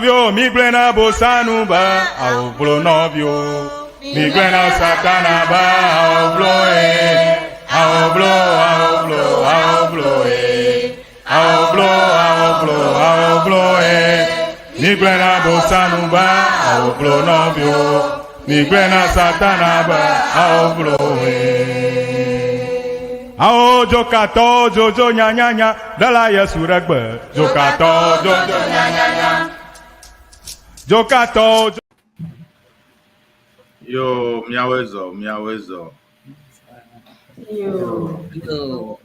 Nɔviwo, migblɔe na Bosanu be awovlo nɔviwo. Migblɔe na Satana be awovlo e. Awovlo, awovlo, awovlo e. Awovlo, awovlo, awovlo e. Migblɔe na Bosanu be awovlo nɔviwo. Migblɔe na Satana be awovlo e. Awo dzokatɔwo dzodzo nyanyanya ɖela Yesu ɖe gbe. Dzokatɔwo dzodzo nyanyanya. Dzokatɔwo dzo. Yo, míawoe zɔ, míawoe zɔ. Yo. Yo.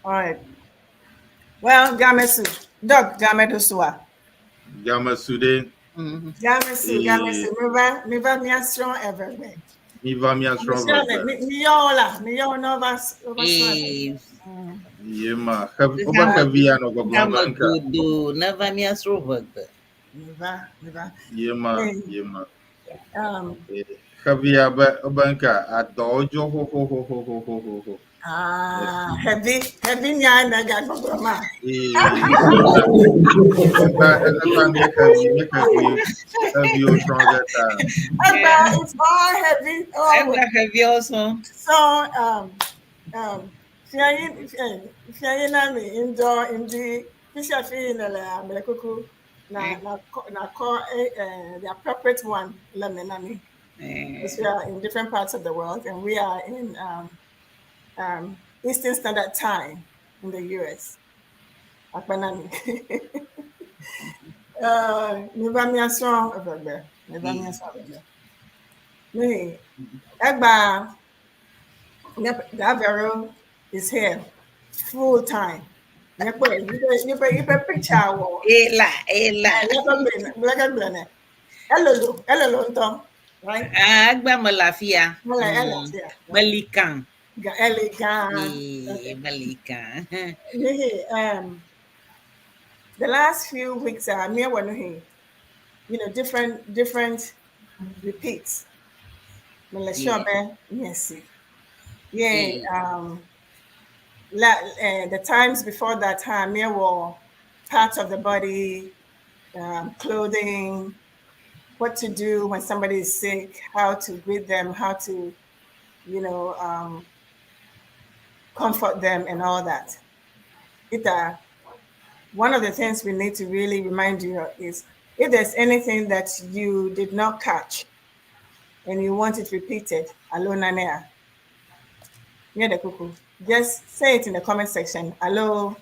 All right. Well, Gamesu, Doc Gamedusua. Gamesu ɖe. Gamesu, Gamesu, miva, miva miasrɔ̃ Eʋegbe. Miva miasrɔ̃ Eʋegbe. Miyɔ la, miyɔ ne va va srɔ̃. Ye ma, wobe xevi ya nɔ gbɔgblɔm be ŋke. Godo ne va miasrɔ̃ Eʋegbe. Miva, miva. Ye ma, ye ma. Xevi ya be wobe ŋke adɔwo dzo xoxoxoxoxoxo. Ah, xevi, xevi nya ne gagbɔgblɔ ma. Egba, egba mi xevi, mi xevi, xeviwo srɔ̃ ge ta. Egba, it's all heavy. All Egba xeviwo srɔ̃. So, fiayi, fiayi na mi ŋdɔ ŋdi fisia fi yi ne le amle kuku na na na kɔ the appropriate one le me na mi. Because we are in different parts of the world and we are in Eastern Standard Time in the US. Akpanami. Miva miasrɔ̃ Eʋegbe. Miva miasrɔ̃ Eʋegbe. Me, Egba, Davero is here full time. Yiƒe picture wɔ. Ela, ela. Elolo, elolo ŋutɔ. Right? Ah, egba me le afia. Mele ele afia. Meli kan. Eli gã. Ee, meli kan. Nihi, the last few weeks, me and different repeats. Mele sure be yes. Yeah, the times before that time, me were parts of the body, clothing, what to do when somebody is sick, how to greet them, how to, comfort them and all that. Ita, one of the things we need to really remind you is if there's anything that you did not catch and you want it repeated, alo nanea, just say it in the comment section. Alo,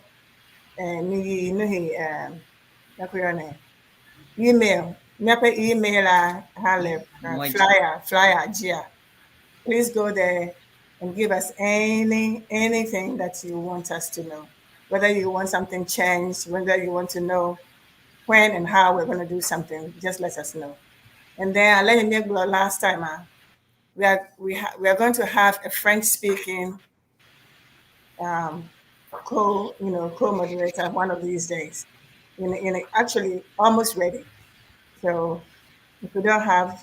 nuhi, nuhi, email, miaƒe email hale flyer dzia. Please go there and give us anything that you want us to know. Whether you want something changed, whether you want to know when and how we're going to do something, just let us know. And then I let you know last time, we are going to have a French-speaking co-moderator one of these days. In actually almost ready. So if we don't have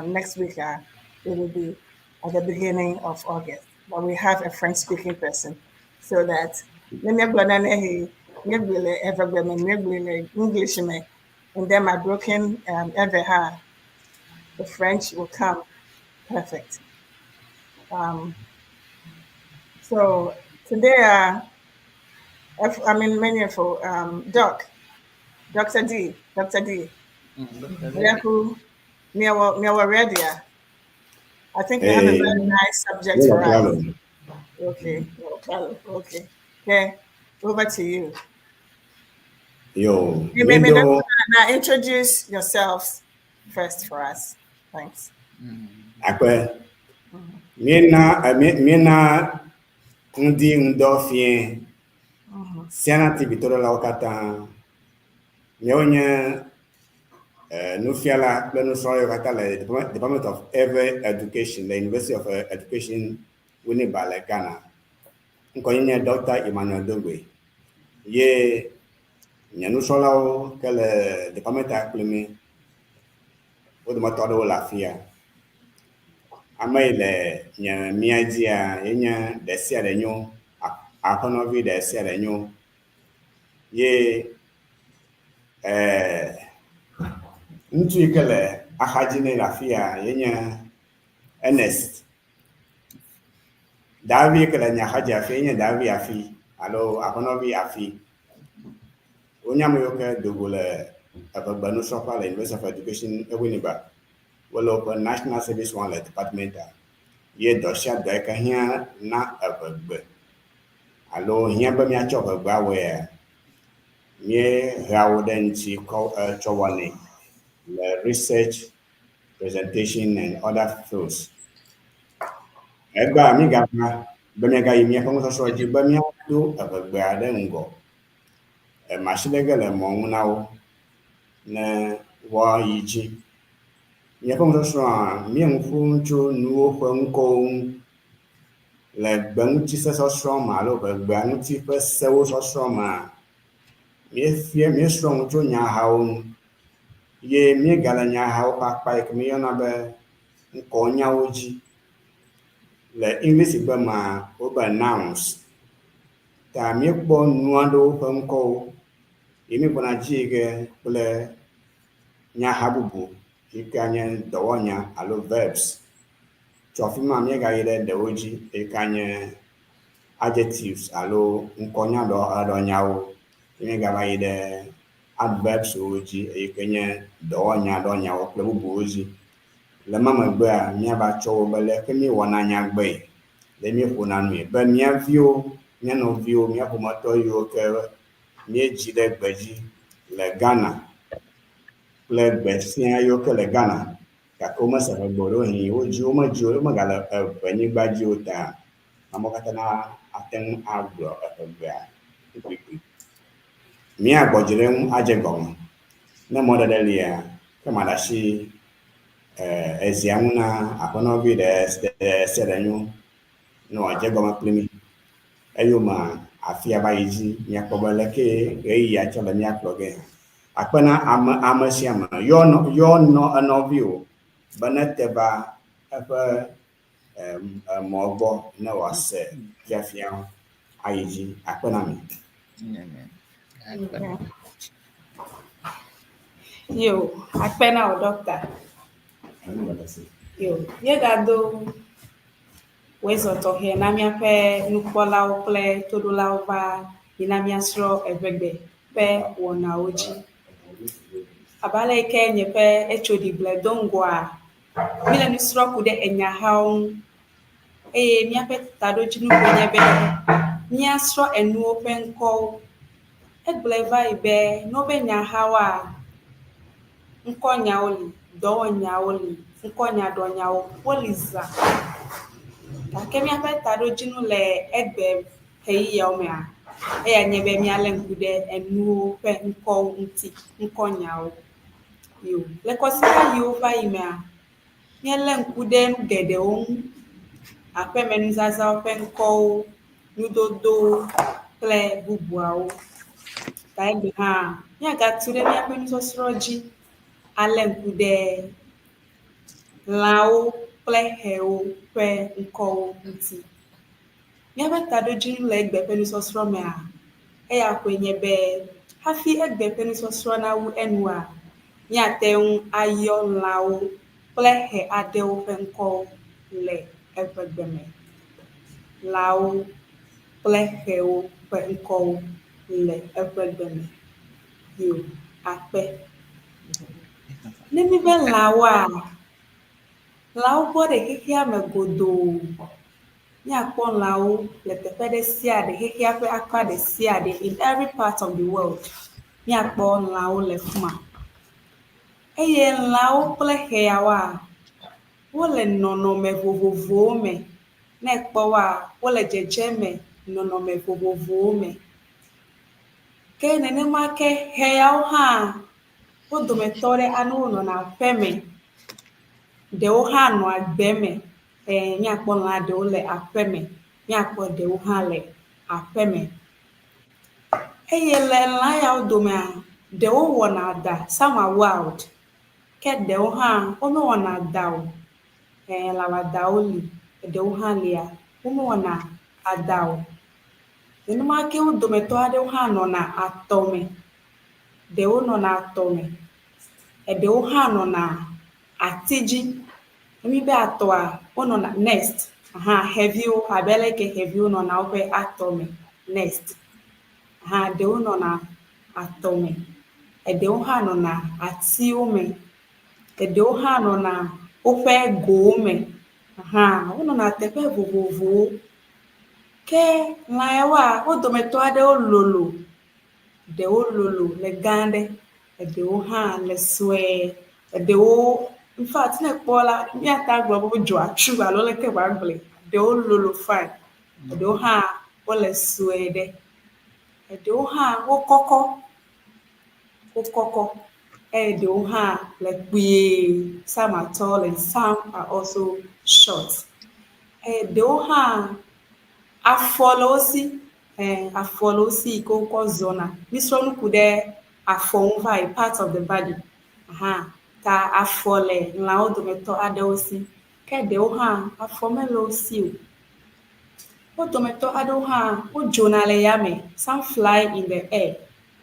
next week, it will be at the beginning of August. But we have a French-speaking person, so that English, and then my broken Ewe, the French will come perfect. So today, I mean, many of Doc, Dr. D, Dr. D. Ready. I think we have a very nice subject for us. Okay, okay. Okay, over to you. Yo, you may now introduce yourselves first for us. Thanks. Akpe, miena ŋdi ŋdɔ fie Siana TV toɖolawo katã. Míawo nye nufiala kple nusrɔ̃lawo katã le Department of Ewe Education le University of Education Winneba le Ghana. Ŋkɔnye nye Dr. Emmanuel Dogbe. Ye nye nusrɔ̃lawo ke le department kple mi, wo dometɔ aɖewo le afia. Ame yi le nye mia dzia ye nye ɖe sia ɖe nyo, aƒenɔvi ɖe sia ɖe nyo. Ye eh, ŋutsu yi ke le axadzi nɛ le afi ya ye nye Ernest. Davi yi ke le nye axadzi afi ye nye Davi afi alo aƒenɔvi afi. Wonye ame yiwo ke do go le eʋegbe nusrɔ̃ƒea le University of Education Winneba. Wole woƒe National Service wɔm le department-a. Ye dɔ sia dɔ yi ke hiã na eʋegbe alo hiã be míatsɔ ʋegbe awɔea, míehea wo ɖe ŋuti kɔ tsɔ wɔnɛ le research, presentation and other fields. Egbea mígava be míagayi míaƒe nusɔsrɔ̃ dzi be míado eʋegbea ɖe ŋgɔ. Masi ɖe ge le mɔ ŋu na wo ne woayi dzi. Míaƒe nusɔsrɔ̃a, míe nu ƒom tso nuwo ƒe ŋkɔwo ŋu le gbeŋutisesɔsrɔ̃ me alo ʋegbea ŋuti ƒe sewo sɔsrɔ̃ mea, míefia míesrɔ̃ nu tso nyahawo ŋu ye míegale nyahawo ƒe akpa yi ke míeyɔna be ŋkɔnyawo dzi. Le English gbe mea, wobe nouns. Ta míekpɔ nu aɖewo ƒe ŋkɔwo ye míegbɔna dzi yi ge kple nyaha bubu yi ke anye dɔwɔnya alo verbs. Tso afi ma míegayi ɖe ɖewo dzi yi ke anye adjectives alo ŋkɔnyaɖɔnyawo. Ye míegava yi ɖe adverbs wo dzi yi ke nye dɔwɔnyaɖɔnyawo kple bubuwo dzi. Le ema megbea, míava tsɔ wo be leke míewɔna nyagbee, le míeƒona nui be mía viwo, mía nɔviwo, mía ƒometɔ yiwo ke míedzi ɖe gbe dzi le Ghana kple gbe sia yiwo ke le Ghana gake womese ʋegbe o ɖewohĩ wodzi wo medzi wo womegale eʋenyigba dzi o ta amewo katã na ate ŋu agblɔ eʋegbea kpukpui. Míagbɔ dzi ɖe eŋu adze gɔme. Ne mɔɖeɖe lia, ke maɖe asi ezia ŋu na aƒenɔvi ɖe sia ɖe nyo ne wòadze egɔme kpli mí. Eyome afia va yi dzi míakpɔ be leke ɣeyiɣia tsɔ le mía kplɔ ge hã. Akpe na ame ame sia ame yɔ nɔ yɔ nɔ enɔviwò be nete va eƒe emɔ gbɔ ne wòase fiafia ayi dzi. Akpe na mi. Yo, akpe na wò doctor. Yo, míegado wòezɔ tɔxɛ na míaƒe nukpɔlawo kple toɖolawo va yina míasrɔ̃ eʋegbe ƒe wɔnawo dzi. Abe ale yi ke nye ƒe etsoɖigble do ŋgɔa, míele nu srɔ̃ ku ɖe enyahawo ŋu eye míaƒe taɖodzinu koe nye be míasrɔ̃ enuwo ƒe ŋkɔwo. Egblɔe va yi be ne wobe nyahawoa, ŋkɔnyawo li, dɔwɔnyawo li, ŋkɔnyaɖɔnyawo woli zã. Gake míaƒe taɖodzinu le egbe ɣeyiɣiawo mea, eya nye be míalé ŋku ɖe enuwo ƒe ŋkɔwo ŋuti, ŋkɔnyawo. Yo, le kɔsiɖa yiwo va yi mea, míelé ŋku ɖe nu geɖewo ŋu. Aƒemenuzazãwo ƒe ŋkɔwo, nudodowo kple bubuawo. Ta egbe hã míagatu ɖe míaƒe nusɔsrɔ̃ dzi alé ŋku ɖe lãwo kple xewo ƒe ŋkɔwo ŋuti. Míaƒe taɖodzinu le egbe ƒe nusɔsrɔ̃ mea, eya koe nye be hafi egbe ƒe nusɔsrɔ̃ nawu enua, míate ŋu ayɔ lãwo kple xe aɖewo ƒe ŋkɔwo le eʋegbe me. Lãwo kple xewo ƒe ŋkɔwo le eʋegbe me. Yo, akpe. Ne míbe lãwoa, lãwo bɔ ɖe xexea me godoo. Míakpɔ lãwo le teƒe ɖe sia ɖe, xexea ƒe akpa ɖe sia ɖe, in every part of the world. Míakpɔ lãwo le fi ma. Eye lãwo kple xeawoa, wole nɔnɔme vovovowo me. Ne ekpɔ woa, wole dzedzeme nɔnɔme vovovowo me. Ke nenema ke xeawo hã, wo dometɔ ɖe aɖewo nɔna aƒe me, ɖewo hã nɔa gbe me. Míakpɔ lã ɖewo le aƒe me, míakpɔ ɖewo hã le aƒe me. Eye le lã yawo domea, ɖewo wɔna adã, some are wild, ke ɖewo hã womewɔna adã o. Lã wɔadãwo li, ɖewo hã lia, womewɔna adã o. Nenema ke wo dometɔ aɖewo hã nɔna atɔ me. Ɖewo nɔna atɔ me, eɖewo hã nɔna ati dzi. Ne míbe atɔa, wonɔna nest hã xeviwo abe aleke xeviwo nɔna woƒe atɔ me nest hã ɖewo nɔna atɔ me, eɖewo hã nɔna atiwo me, eɖewo hã nɔna woƒe gowo me hã wonɔna teƒe vovovowo. Ke lã yawoa, wo dometɔ aɖewo lolo, ɖewo lolo le gã ɖe, eɖewo hã le sue, eɖewo infact ne ekpɔ la, míate agblɔ be wodzɔ atsu alo leke woagblɔe. Ɖewo lolo fine, eɖewo hã wole sue ɖe, eɖewo hã wokɔkɔ, wokɔkɔ eye ɖewo hã le kpuie. Some are tall and some are also short. Eye ɖewo hã afɔ le wo si, ɛɛ afɔ le wo si yi ke wokɔ zɔna. Mísrɔ̃ nu ku ɖe afɔ ŋu va yi, part of the body. Aha ta afɔ le lãwo dometɔ aɖewo si ke ɖewo hã afɔ mele wo si o. Wo dometɔ aɖewo hã wodzona le yame. Some fly in the air.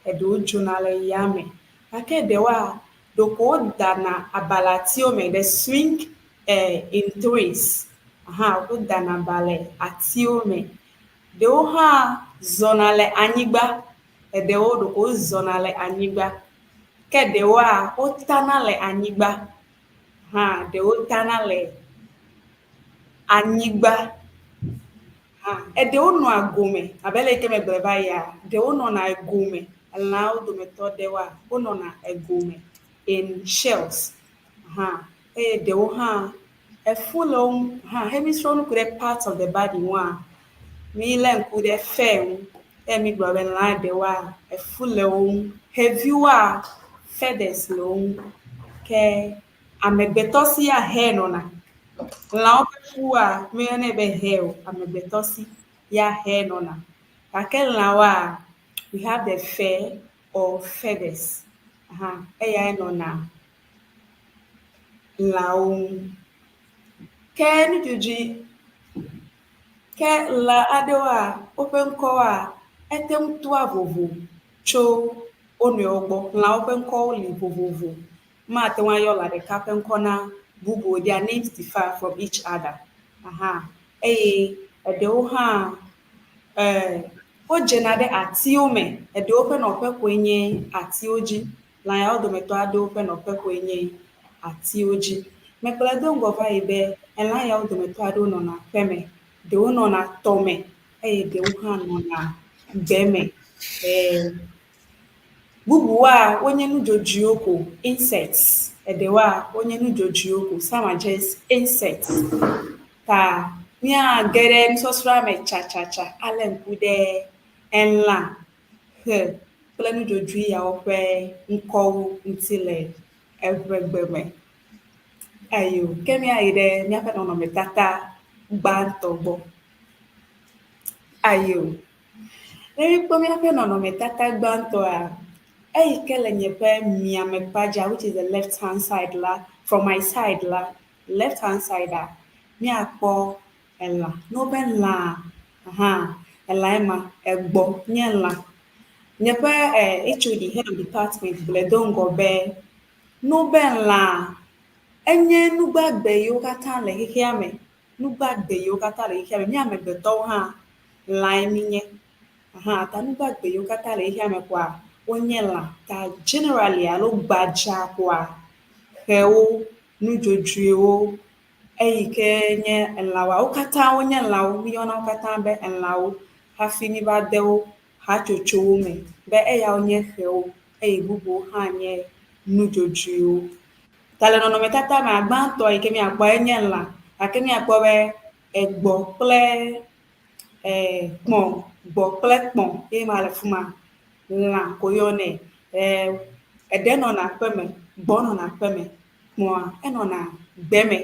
Eɖewo dzona le yame gake ɖewoa, ɖeko wodana aba le atiwo me. They swing in trees. Aha wodana aba le atiwo me. Ɖewo hã zɔna le anyigba. Eɖewo ɖeko wozɔna le anyigba ke ɖewoa, wotana le anyigba hã ɖewo tana le anyigba hã. Eɖewo nɔa gome abe ale yi ke megblɔe va yia, ɖewo nɔna egome. Elãwo dometɔ ɖewoa, wonɔna egome in shells hã eye ɖewo hã efu le wo ŋu hã. He mísrɔ̃ nu ku ɖe parts of the body ŋua, mílé ŋku ɖe fur ŋu eye mígblɔ be lã ɖewoa, efu le wo ŋu. Xeviwoa, feathers le wo ŋu ke amegbetɔ si ya hair nɔna. Lãwo ƒe fua, míeyɔnɛ be hair o. Amegbetɔ si ya hair nɔna. Gake lãwoa, we have the fur or feathers. Aha eyae nɔna lãwo ŋu. Ke nudzodzoe ke lã aɖewoa, woƒe ŋkɔwoa, ete ŋu toa vovo tso wo nɔewo gbɔ. Lãwo ƒe ŋkɔwo li vovovo. Mate ŋu ayɔ lã ɖeka ƒe ŋkɔ na bubu o. Their names differ from each other. Aha eye eɖewo hã wodzena ɖe atiwo me. Eɖewo ƒe nɔƒe koe nye atiwo dzi. Lã yawo dometɔ aɖewo ƒe nɔƒe koe nye atiwo dzi. Megblɔe do ŋgɔ va yi be elã yawo dometɔ aɖewo nɔna aƒeme, ɖewo nɔna tɔme eye ɖewo hã nɔna gbe me. Bubuwoa, wonye nudzodzoewo ko, insects. Eɖewoa, wonye nudzodzoewo ko. Some are just insects. Ta míage ɖe nusɔsrɔ̃a me tsatsatsa alé ŋku ɖe elã, xe kple nudzodzoe yawo ƒe ŋkɔwo ŋuti le eʋegbe me. Ayo, ke míayi ɖe míaƒe nɔnɔmetata gbãtɔ gbɔ. Ayo, ne míekpɔ míaƒe nɔnɔmetata gbãtɔa, eyi ke le nye ƒe miamekpadza which is the left hand side la, from my side la, left hand side a, míakpɔ elã. Ne wobe lã hã, elã ema, egbɔ nye lã. Nye ƒe HOD, head of department gblɔe do ŋgɔ be, ne wobe lã, enye nugbagbe yiwo katã le xexea me. Nugbagbe yiwo katã le xexea me. Mía amegbetɔwo hã lãe míenye. Aha ta nugbagbe yiwo katã le xexea me koa, wonye lã. Ta generally alo gbadza koa, xewo, nudzodzoewo, eyi ke nye elãwoa, wo katã wonye lãwo. Míyɔna wo katã be elãwo hafi míva de wo hatsotsowo me be eyawo nye xewo eye bubuwo hã nye nudzodzoewo. Ta le nɔnɔmetata mea, gbãtɔ yi ke míakpɔ enye lã gake míakpɔ be egbɔ kple kpɔ̃, gbɔ kple kpɔ̃ ye ma le fi ma. Lã ko woyɔnɛ. Eɖe nɔna aƒeme, gbɔ nɔna aƒeme, kpɔ̃a enɔna gbe me.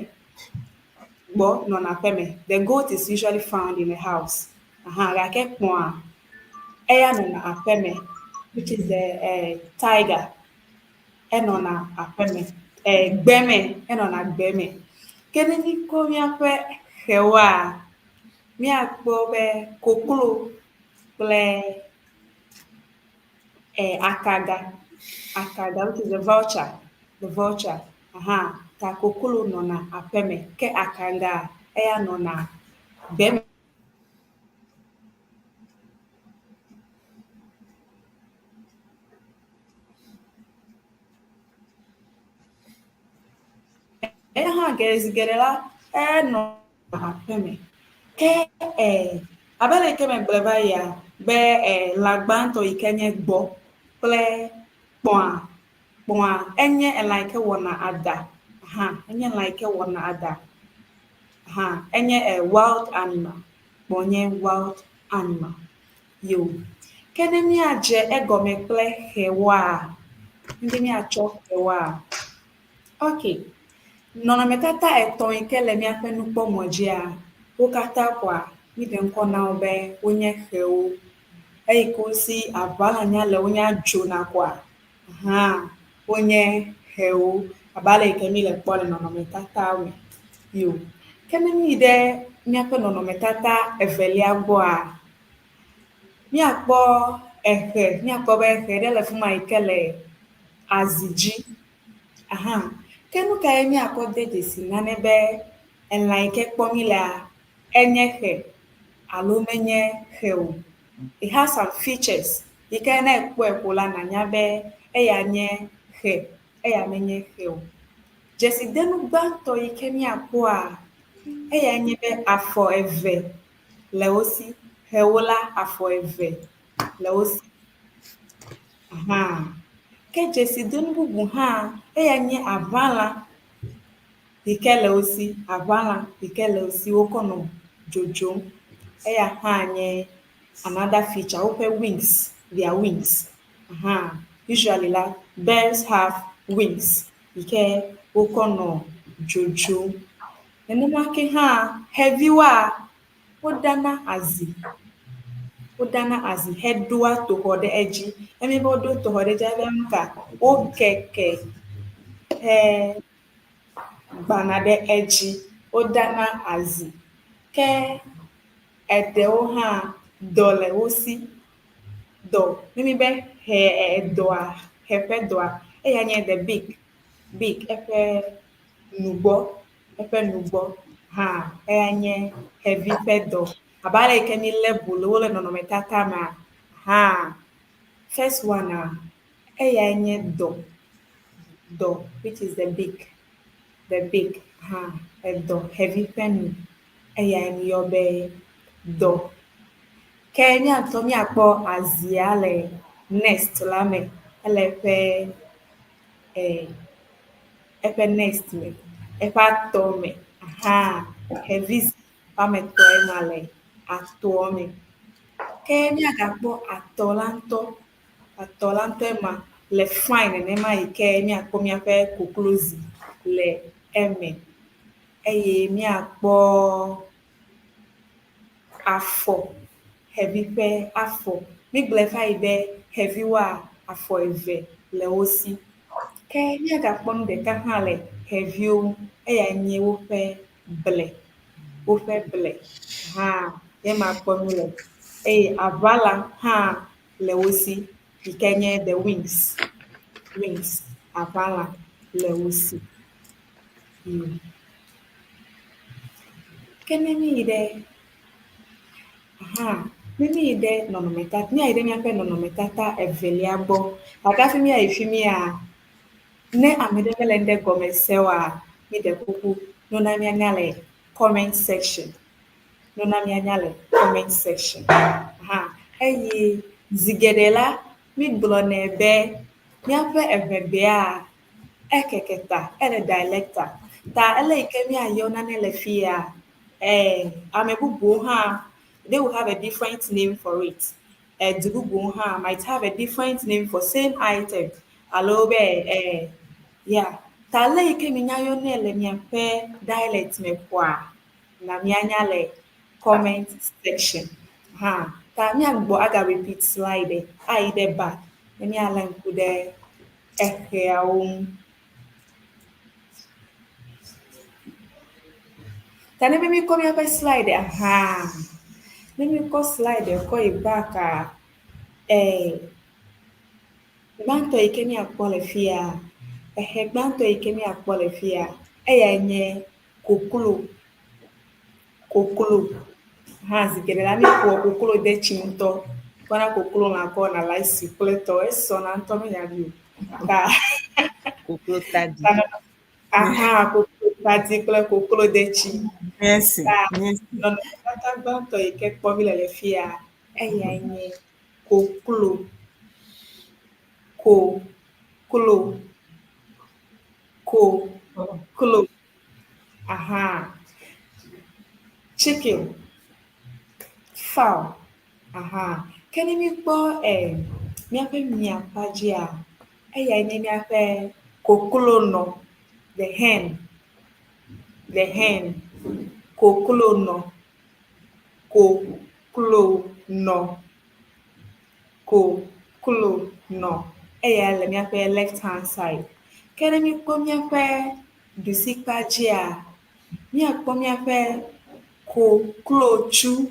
Gbɔ nɔna aƒeme. The goat is usually found in a house. Aha gake kpɔ̃a eya nɔna aƒeme which is the tiger. Enɔna aƒeme, gbe me, enɔna gbe me. Ke ne míkɔ míaƒe xewoa, míakpɔ be koklo. kple eh, akaga. Akaga, which is the vulture. The vulture. Aha. Ta koklo nɔna aƒeme ke akaga eya nɔna gbe me. Eya hã zi geɖe la, enɔa aƒeme. Ke e abe ale yike megblɔe va yia be e lã gbãtɔ yi ke nye gbɔ kple kpɔ̃a, kpɔ̃a enye elã yi ke wɔna adã hã, enye lã yi ke wɔna adã hã. Enye e wild animal. Kpɔ̃ nye wild animal. Yo. Ke ne míadze egɔme kple xewoa, ne míatsɔ xewoa, ok. Nɔnɔmetata etɔ̃ yi ke le míaƒe nukpɔmɔ dzia, wo katã koa, míɖe ŋkɔ na wo be wonye xewo. Eyi ke wosi aʋalã nya le wonya dzona koa, hã wonye xewo abe ale yi ke míle kpɔ le nɔnɔmetatawo me. Yo. Ke ne míyi ɖe míaƒe nɔnɔmetata evelia gbɔa, míakpɔ exe, míakpɔ be exe ɖe le fi ma yi ke le azi dzi. Aha. Ke nu kae míakɔ de dzesi nane be elã yi ke kpɔm mílea, enye xe alo menye xe o? It has some features yi ke ne ekpɔe ko la nànya be eya nye xe, eya menye xe o. Dzesidenu gbãtɔ yi ke míakpɔa, eyae nye be afɔ eve le wo si. Xewo la, afɔ eve le wo si. Aha. Ke dzesidenu bubu hã, eyae nye aʋalã yi ke le wo si. Aʋalã yi ke le wo si wokɔ nɔ dzodzom. Eya hã nye another feature. Woƒe wings, their wings. Aha. Usually la, birds have wings yi ke wokɔ nɔ dzodzom. Nenema ke hã xeviwoa, woɖana azi. Woɖana azi heɖoa toxɔ ɖe edzi. Ne míebe woɖo toxɔ ɖe edzi efia be nu ka? Wokeke hegbãna ɖe edzi. Woɖana azi. Ke eɖewo hã dɔ le wo si. Dɔ, ne míebe xe edɔa, xe ƒe dɔa, eya nye the beak, beak eƒe nugbɔ, eƒe nugbɔ hã eya nye xevi ƒe dɔ. Abe ale yi ke mílé bolowo le nɔnɔmetata mea hã, first one-a, eyae nye dɔ, dɔ which is the beak, the beak hã edɔ, xevi ƒe nu eyae míyɔ be dɔ. Ke mía ŋutɔ míakpɔ azia le nest la me, ele eƒe e eƒe nest me, eƒe atɔ me. Aha xevi zi woame etɔ̃e ma le atɔa me. Ke míagakpɔ atɔ la ŋutɔ, atɔ la ŋutɔe ma le fine nenema yi ke míakpɔ míaƒe koklozi le eme eye míakpɔ afɔ, xevi ƒe afɔ. Mígblɔe va yi be xeviwoa, afɔ eve le wo si. Ke míagakpɔ nu ɖeka hã le xeviwo ŋu, eyae nye woƒe ble. Woƒe ble hã ye ma kpɔm míele eye aʋala hã le wo si yi ke nye the wings, wings, aʋala le wo si. Ke ne míyi ɖe aha, ne míyi ɖe nɔnɔmetata, míayi ɖe míaƒe nɔnɔmetata evelia gbɔ. Gake hafi míayi fi mía, ne ame ɖe mele ŋɖe gɔme se oa, míɖe kuku ne wona míanya le comment section. Ne wona míanya le comment section. Aha, eye zi geɖe la, mígblɔnɛ be míaƒe eŋegbea, ekeke ta, ele dialectal. Ta ele yi ke míayɔ nane le fi ya, eh, ame bubuwo hã, they will have a different name for it. Edu bubuwo hã might have a different name for same item. Alo be, eh, yeah. Ta le yi ke minya yɔnɛ le miaƒe dialect me koa, na míanya le comment section. Hã, ta míagbugbɔ aga repeat slide ayi ɖe back ne míalé ŋku ɖe exeawo ŋu. Ta ne be míkɔ míaƒe slide hã, Ne míekɔ slide kɔ yi backa, gbãtɔ yi ke míakpɔ le fia, exe gbãtɔ yi ke míakpɔ le fia, eyae nye koklo. Koklo hã zi geɖe la míeƒoa koklo de tsi ŋutɔ. Kpɔna koklo lã kɔ wɔna rice kple tɔ. Esɔna ŋutɔ menya ɖui o. Ta Koklo tadi. Aha, koklo tadi kple koklo detsi. Merci. Ta Merci. nɔnɔmetata gbãtɔ yi ke kpɔm míle le fia, eyae nye koklo. Koklo. Koklo. Aha. Chicken. Fowl. Aha. Ke ne míekpɔ míaƒe miakpa dzia, eyae nye míaƒe koklonɔ, the hen, the hen, koklonɔ, koklonɔ, koklonɔ. Eyae le míaƒe left hand side. Ke ne míekpɔ míaƒe ɖusikpa dzia, míakpɔ míaƒe koklotsu.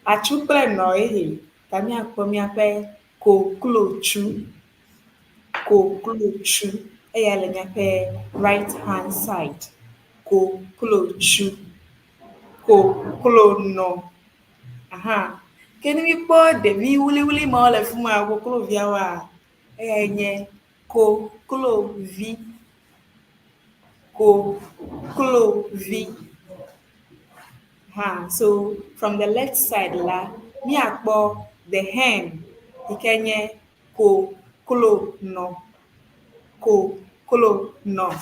Atsu kple nɔ ye ta míakpɔ míaƒe koklotsu. Koklotsu. Eya le míaƒe right hand side. Koklotsu. Koklonɔ. Aha. Ke ne míekpɔ ɖevi wliwli mawo le fi ma, kokloviawoa, eyae nye koklovi. Koklovi. Ha, so from the left side la, míakpɔ the hen yi ke nye koklonɔ. Koklonɔ.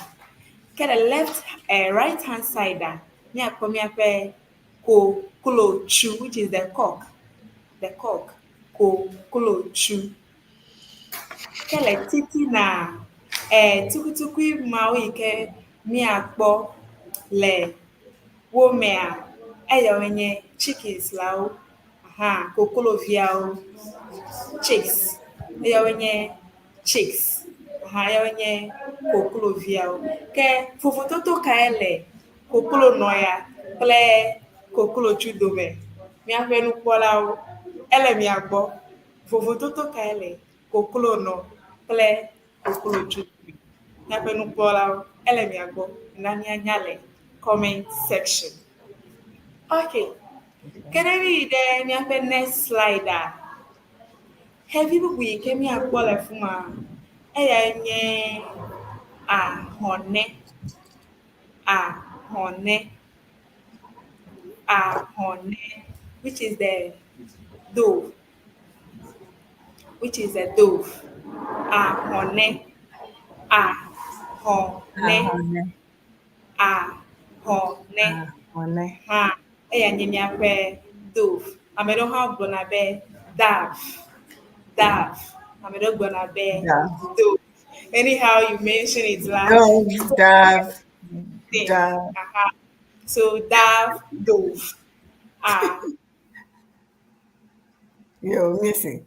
Ke le left right hand side a, míakpɔ míaƒe koklotsu which is the cock. The cock. Koklotsu. Ke le titina, tukutukui mawo yi ke míakpɔ le wo mea, eyawoe nye chickens lawo. Aha, kokloviawo, chicks. Eyawoe nye chicks. Aha, eyawoe nye kokloviawo. Ke vovototo kae le koklonɔ ya kple koklotsu dome? Míaƒe nukpɔlawo, ele mia gbɔ. Vovototo kae le koklonɔ kple koklotsu dome? Míaƒe nukpɔlawo, ele mia gbɔ. Na míanya le comment section. Okay. Ke ne míyi ɖe míaƒe next slide a, xevi bubu yi ke míakpɔ le fi ma, eyae nye ahɔnɛ. Ahɔnɛ. Ahɔnɛ, which is the dove. Which is a dove. Ahɔnɛ. Ahɔnɛ. Ahɔnɛ. Ahɔnɛ. Ahɔnɛ. Hã, eya nye míaƒe dove. Ame ɖewo hã gblɔna be dove. Dove. Ame ɖewo gblɔna be Dove. dove. Anyhow you mention it la. Dove, dove, Thing. dove. Aha. So dove, dove. Ah. Yo, Missy.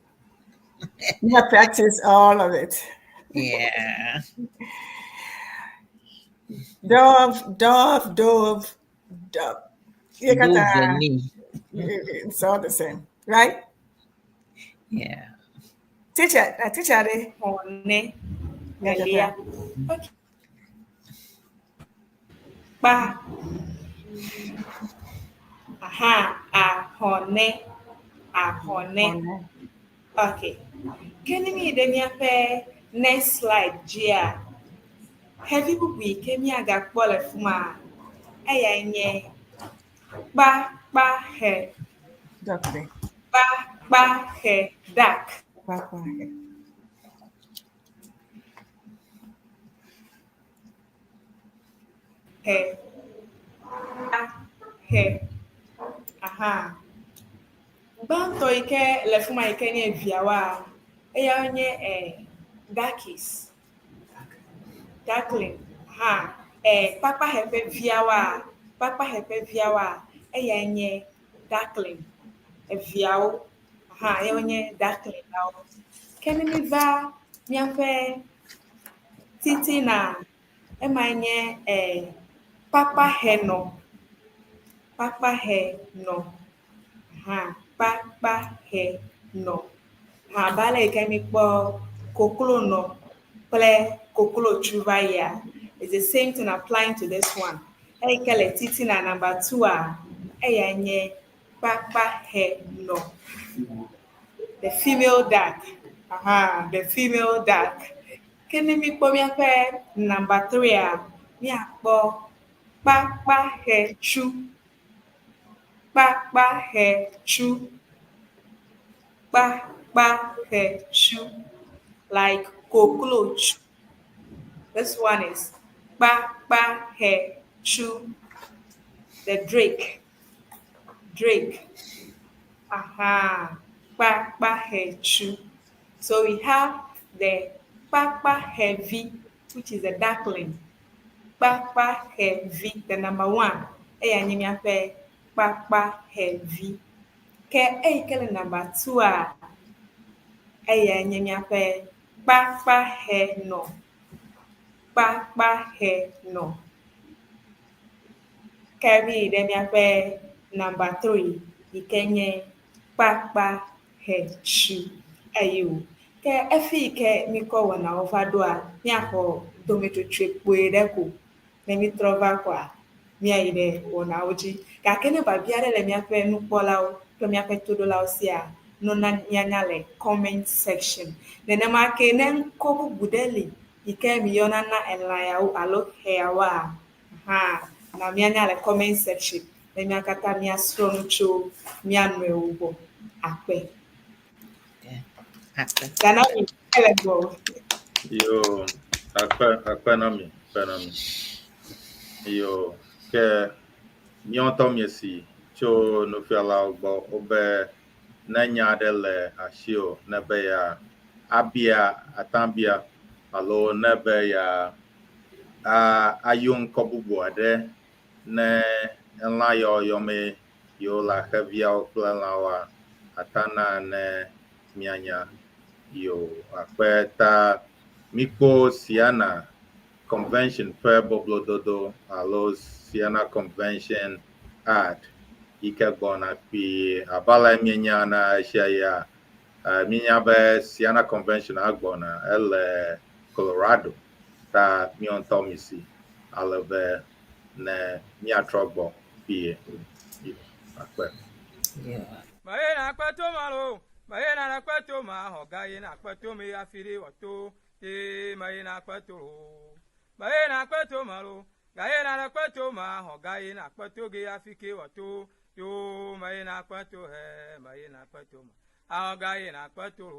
You have practiced all of it. Yeah. Dove, dove, dove, dove. You got Dove that. ni. It's all the same, right? Yeah. Teacher, teacher, eh? Ahɔnɛ. Yeah, Elia. Okay. Kpa. Aha. Ahɔnɛ. Ahɔnɛ. Ahɔnɛ. Okay. Ke ne míyi ɖe míaƒe next slide dzia, xevi bubu yi ke míagakpɔ le fi ma, eyae nye kpakpaxe. Duck there. Kpakpaxe duck. Kpakpaxe. He. He. Aha. Gbãtɔ yi ke le fi ma yi ke nye viawoa, eyawoe nye duckies. Duckling. Aha. Kpakpaxe ƒe viawoa, kpakpaxe ƒe viawoa, eyae nye duckling. Eviawo. Aha, eyawoe nye duckling lawo. Ke ne míva míaƒe titina, emae nye kpakpaxenɔ. Kpakpaxenɔ. Hã, kpakpaxenɔ. Hã abe ale yi ke míkpɔ koklonɔ kple koklotsu va yia, it's the same thing applying to this one. Eyi ke le titina number two-a, eyae nye kpakpaxenɔ. The female duck. Aha, the female duck. Ke ne míkpɔ míaƒe number three-a, míakpɔ kpakpaxetsu. Kpakpaxetsu. Kpakpaxetsu. Like koklotsu. This one is kpakpaxetsu. The drake. Drake. Aha. Kpakpaxetsu. So we have the kpakpaxevi, which is a duckling. Kpakpaxevi, the number one. Eya nye míaƒe kpakpaxevi. Ke eyi ke le number two-a, eyae nye míaƒe kpakpaxenɔ. Kpakpaxenɔ. Ke míyi ɖe míaƒe number three yi ke nye kpakpaxetsu. Eyi o. Ke efi yi ke míkɔ wɔnawo va ɖoa, míaxɔ dometsotsoe kpui ɖe ko. Ne mítrɔ va koa, míayi ɖe wɔnawo dzi. Gake ne biabia aɖe le míaƒe nukpɔlawo kple míaƒe toɖolawo sia, nona míanya le comment section. Nenema ke ne ŋkɔ bubu ɖe li yi ke miyɔna na elã yawo alo xe yawoa, hã na míanya le comment section ne mía katã míasrɔ̃ nu tso mía nɔewo gbɔ. Akpe. Akpe. Ganami, ele gbɔ. Yo, akpe, akpe na mi, akpe na mi. Yo, ke míawo ŋutɔ míesi tso nufialawo gbɔ wobe ne nya aɖe le asiwò ne be ya abia atabia alo ne be ya a ayɔ ŋkɔ bubu aɖe ne elã yawo yɔmee yewo le xeviawo kple lãwoa, ata na ne míanya. Yo, akpe ta míkpɔ Siana Convention ƒe boblododo alo Siana Convention ad yi ke gbɔna kpuie. Abe ale míenya na esia ya, míenya be Siana Convention agbɔna ele Colorado ta míawo ŋutɔ misi ale be ne míatrɔ gbɔ kpuie. Yo, akpe. Yeah. Mayena kpeto malo, mayena na kpeto ma hoga yena kpeto mi afiri wato, te mayena kpeto. Mayena kpeto malo, gayena na kpeto ma hoga yena kpeto ge afike wato, yo mayena kpeto he, mayena kpeto ma. Ahoga yena kpeto,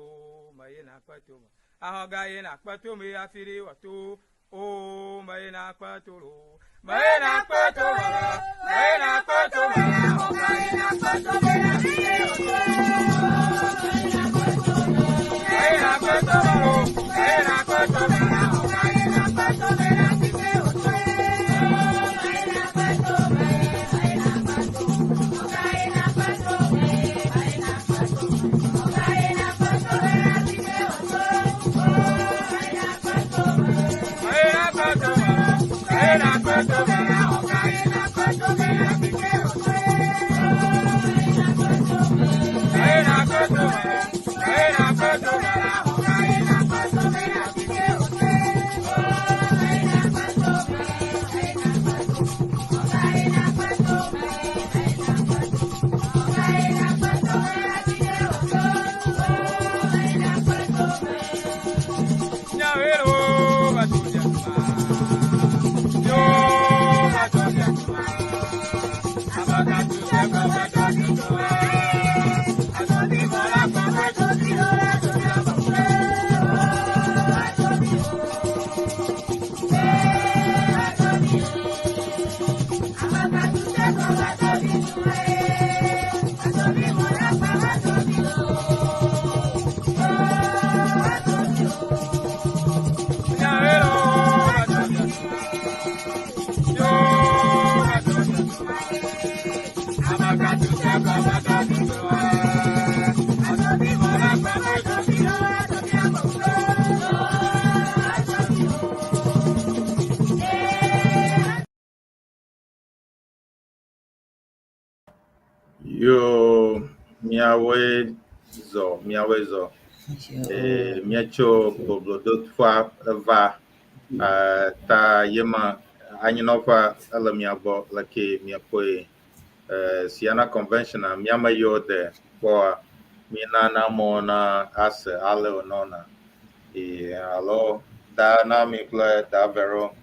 mayena kpeto ma. Ahoga yena kpeto mi afiri wato, o mayena kpeto. Mayena kpeto malo, mayena kpeto ma hoga yena kpeto mi afiri wato. Mayena kpeto malo, mayena kpeto ma hoga yena kpeto mi afiri wato. Mayena kpeto malo, mayena kpeto ma hoga yena kpeto mi afiri wato. Míawoe zɔ, míawoe zɔ. Ee, míetso boblodoƒea eva eh, ta yema anyinɔƒea ele mía gbɔ leke míekpɔe. Eh, Siena Convention a míame yiwo de kpɔa, míenana amewo na ase ale wònɔna. Ee, alo da na mi kple da Vero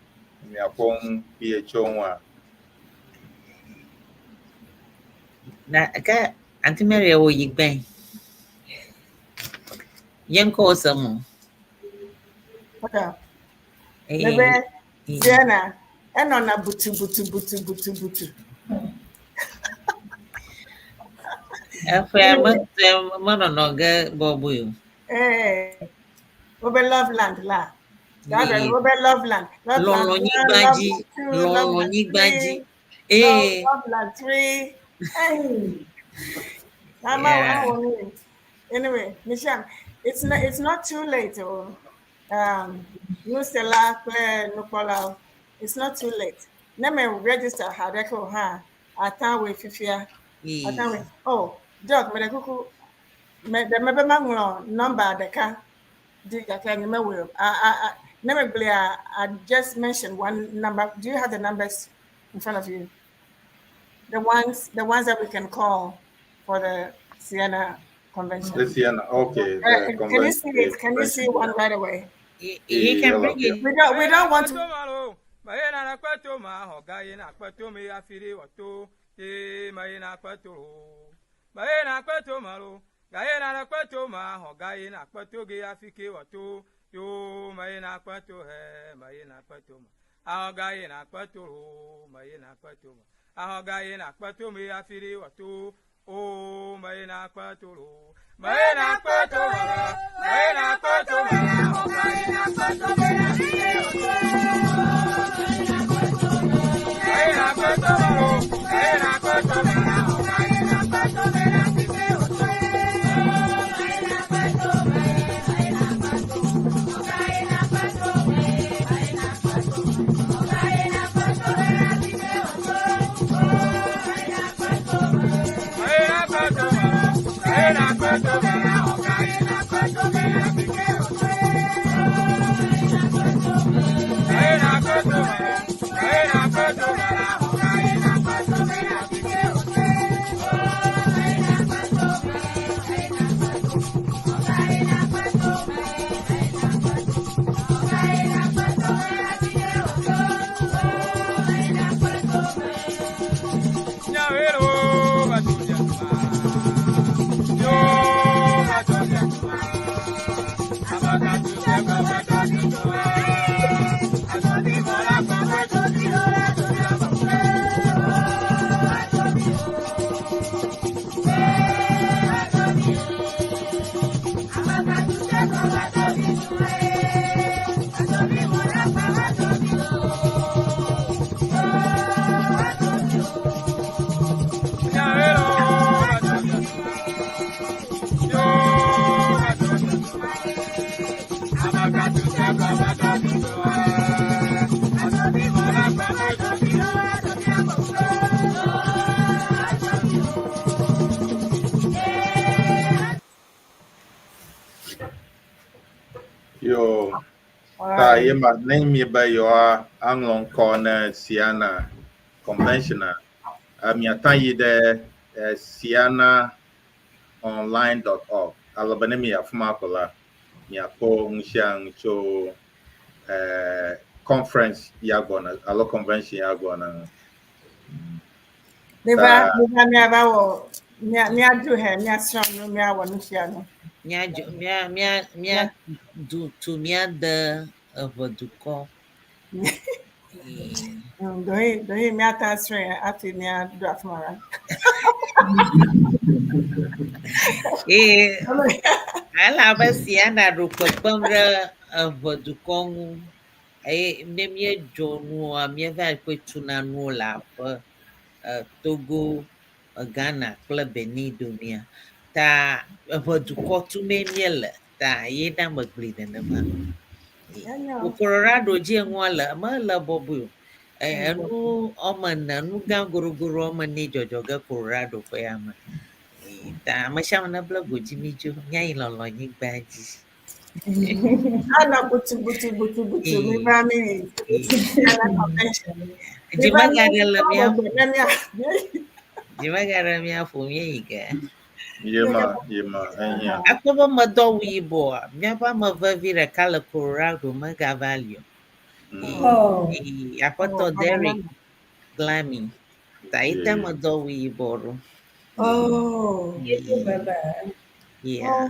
miaƒo nu kpuie tso ŋua. Na ke Aunty Mary wò yi gbɛn. Ye ŋkɔ wò se mo. Okay. Ee, Mebe ee. Siena, enɔna butu butu butu butu butu. Eƒea me menɔnɔ ge bɔbɔe o. Ee, wobe Love Land la. That Ee. wobe Love Land. Love Land Lɔlɔ one, nyigba Love dzi, Land two, Love lɔlɔ Land nyigba dzi. three, Ee, Love Land three. Hey. Mama, Yeah. I want Anyway, Michelle, it's not too late. Oh. Nusela kple nukpɔlawo, it's not too late. Ne me register haɖeke o hã, ata woe fifia. Ata woe. Oh, Doc, meɖe kuku, me ɖe mebe maŋlɔ nɔmba ɖeka di gake nye mewɔe o. Ne megblɔa, I just mentioned one number. Do you have the numbers in front of you? The ones that we can call for the Siena convention. The Siena, okay. The Can you see convention. it? Can you see one right away? He can bring it. We don't want to. Maye na kpɛto ma xɔ ga yi na kpɛto mi afi ɖe wɔto te maye na kpɛto o. Maye na kpɛto ma lo ga yi na kpɛto ma xɔ ga yi na kpɛto ge afi ke wɔto yo maye na kpɛto hɛ maye na kpɛto ma axɔ ga yi na kpɛto o maye na kpɛto ma axɔ ga yi na kpɛto mi afi ɖe wɔto o maye na kpɛto lo. Maye na kpɛto ma la maye na kpɛto ma xɔ ga yi na kpɛto mi afi ɖe wɔto. Maye na kpɛto ma lo maye na kpɛto ma xɔ ga yi na kpɛto mi afi ɖe wɔto. Maye na kpɛto ma maye na kpɛto ma xɔ ga yi na kpɛto mi afi ɖe wɔto. Maye na kpɛto ma maye na kpɛto ma xɔ ga yi na kpɛto mi afi ɖe wɔto. Nyawero batuja yo batuja abaka tuse baba tuwa atodi mola baba tuwa tuwa baba. Nyawero batuja yo batuja abaka tuse baba tuwa atodi mola baba tuwa tuwa baba. Yo, All ta right. yema ne mi be yewoa aŋlɔ ŋkɔ ne Siena Convention a, miata yi ɖe sianaonline.org. Ale be ne mi afi ma ko la, miakpɔ nu sia nu tso conference ya gbɔna alo convention ya gbɔna ŋu. Neva, Ta neva miava wɔ mia miadu hɛ miasrɔ̃ nu miawɔ nu sia nu. Mía dzo mía mía mía du tu mía de eʋe dukɔ. Ee. Dohi miata srɔ̃e hafi miaɖo afi ma la. Ee, elabe Siena ɖo kpekpem ɖe eʋe dukɔ ŋu eye ne míedzo nua míeva kpe tuna nuwo le aƒe Togo, Ghana kple Benin domea. Ta eʋe dukɔ tumee míele ta ye na megblɔe nenema. Enyo. Colorado dzi nua le mele bɔbɔe o. Enu woame ene, nu gã gorogoro woame ene dzɔdzɔ ge Colorado ƒe ya me. Ta ame sia ame nebla godzi mi dzo míayi lɔlɔ̃nyigba dzi. Ana butu butu butu butu mi va mi yi. Ana convention. Dzi megaɖe le mía Ne mía. dzi megaɖe mía ƒo míeyi ge. Yema, yema, ehiã. Akpɔ be medɔ awu yibɔa, míaƒe ame vevi ɖeka le Colorado megava li o. Oh. Ee, Aƒetɔ Derek Glami. Ta yi ta medɔ awu yibɔ ɖo. Oh. Bye-bye. Yeah.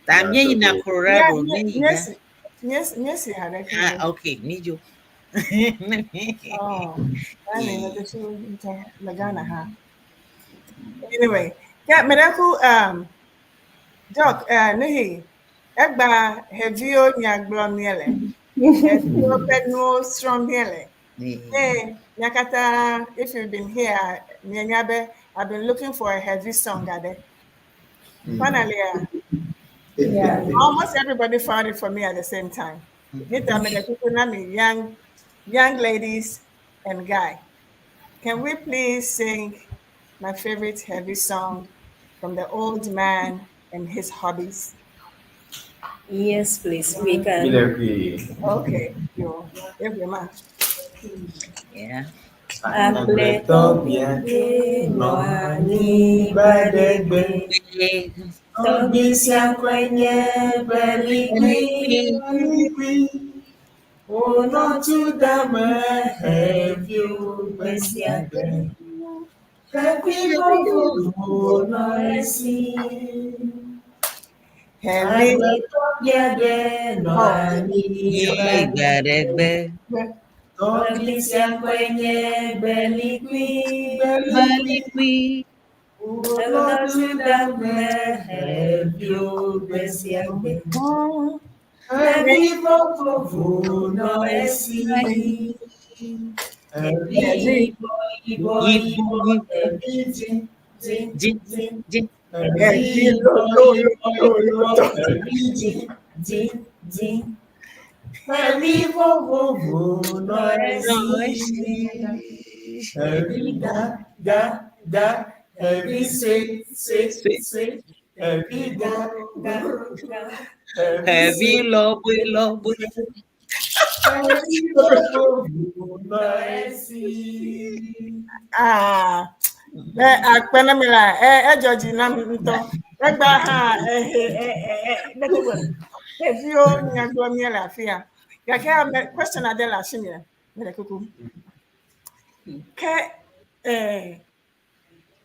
Ta míeyina Colorado, míeyi ge. Míesi míesi ha ɖe Ah, okay, mídzo. Oh, I mean, this is le Ghana ha. Anyway, yeah, medaku Doc, Nihi, egba xeviwo nya gblɔm míele. Xeviwo ƒe nuwo srɔ̃m míele. Hey, mia katã, if you've been here, mienya be I've been looking for a xevi song aɖe. Finally, almost everybody found it for me at the same time. Nita me the na me young ladies and guy. Can we please sing my favorite xevi song from the old man and his hobbies? Yes, please. We can. Okay, yo, every man. Yeah. Agbletɔ biaɖe nɔ anyigba ɖe gbe. Tɔgbi sia ŋkɔe nye Belikui. Wònɔ tu dame xeviwo gbe sia gbe. Xevi vovovowo nɔ esi. Xevi Agbletɔ biaɖe nɔ anyigba Nyigba ɖe gbe. Tɔgbi sia ŋkɔe nye Belikui. Belikui. Wònɔ tu dame xeviwo gbe sia gbe. Xevi vovovowo nɔ esi. Xevi yibɔ yibɔ yibɔ xevi dzĩ dzĩ Dzi dzĩ. dzi. Xevi yibɔ yibɔ yibɔ xevi dzĩ dzĩ dzĩ. Xevi vovovowo nɔ Nɔ esi. esi. Xevi gã gã gã xevi sue sue Sue. sue. Xevi gã gã gã xevi Xevi sue lɔbɔe lɔbɔe. xevi vovovowo nɔ esi. Ah, eh, akpe na mi la, eh, edzɔ dzi nam ŋutɔ. Egba hã, eh, eh, eh, eh, xeviwo nya gblɔm míele afi ya. Gake ame question aɖe le asinye, mele kuku. Ke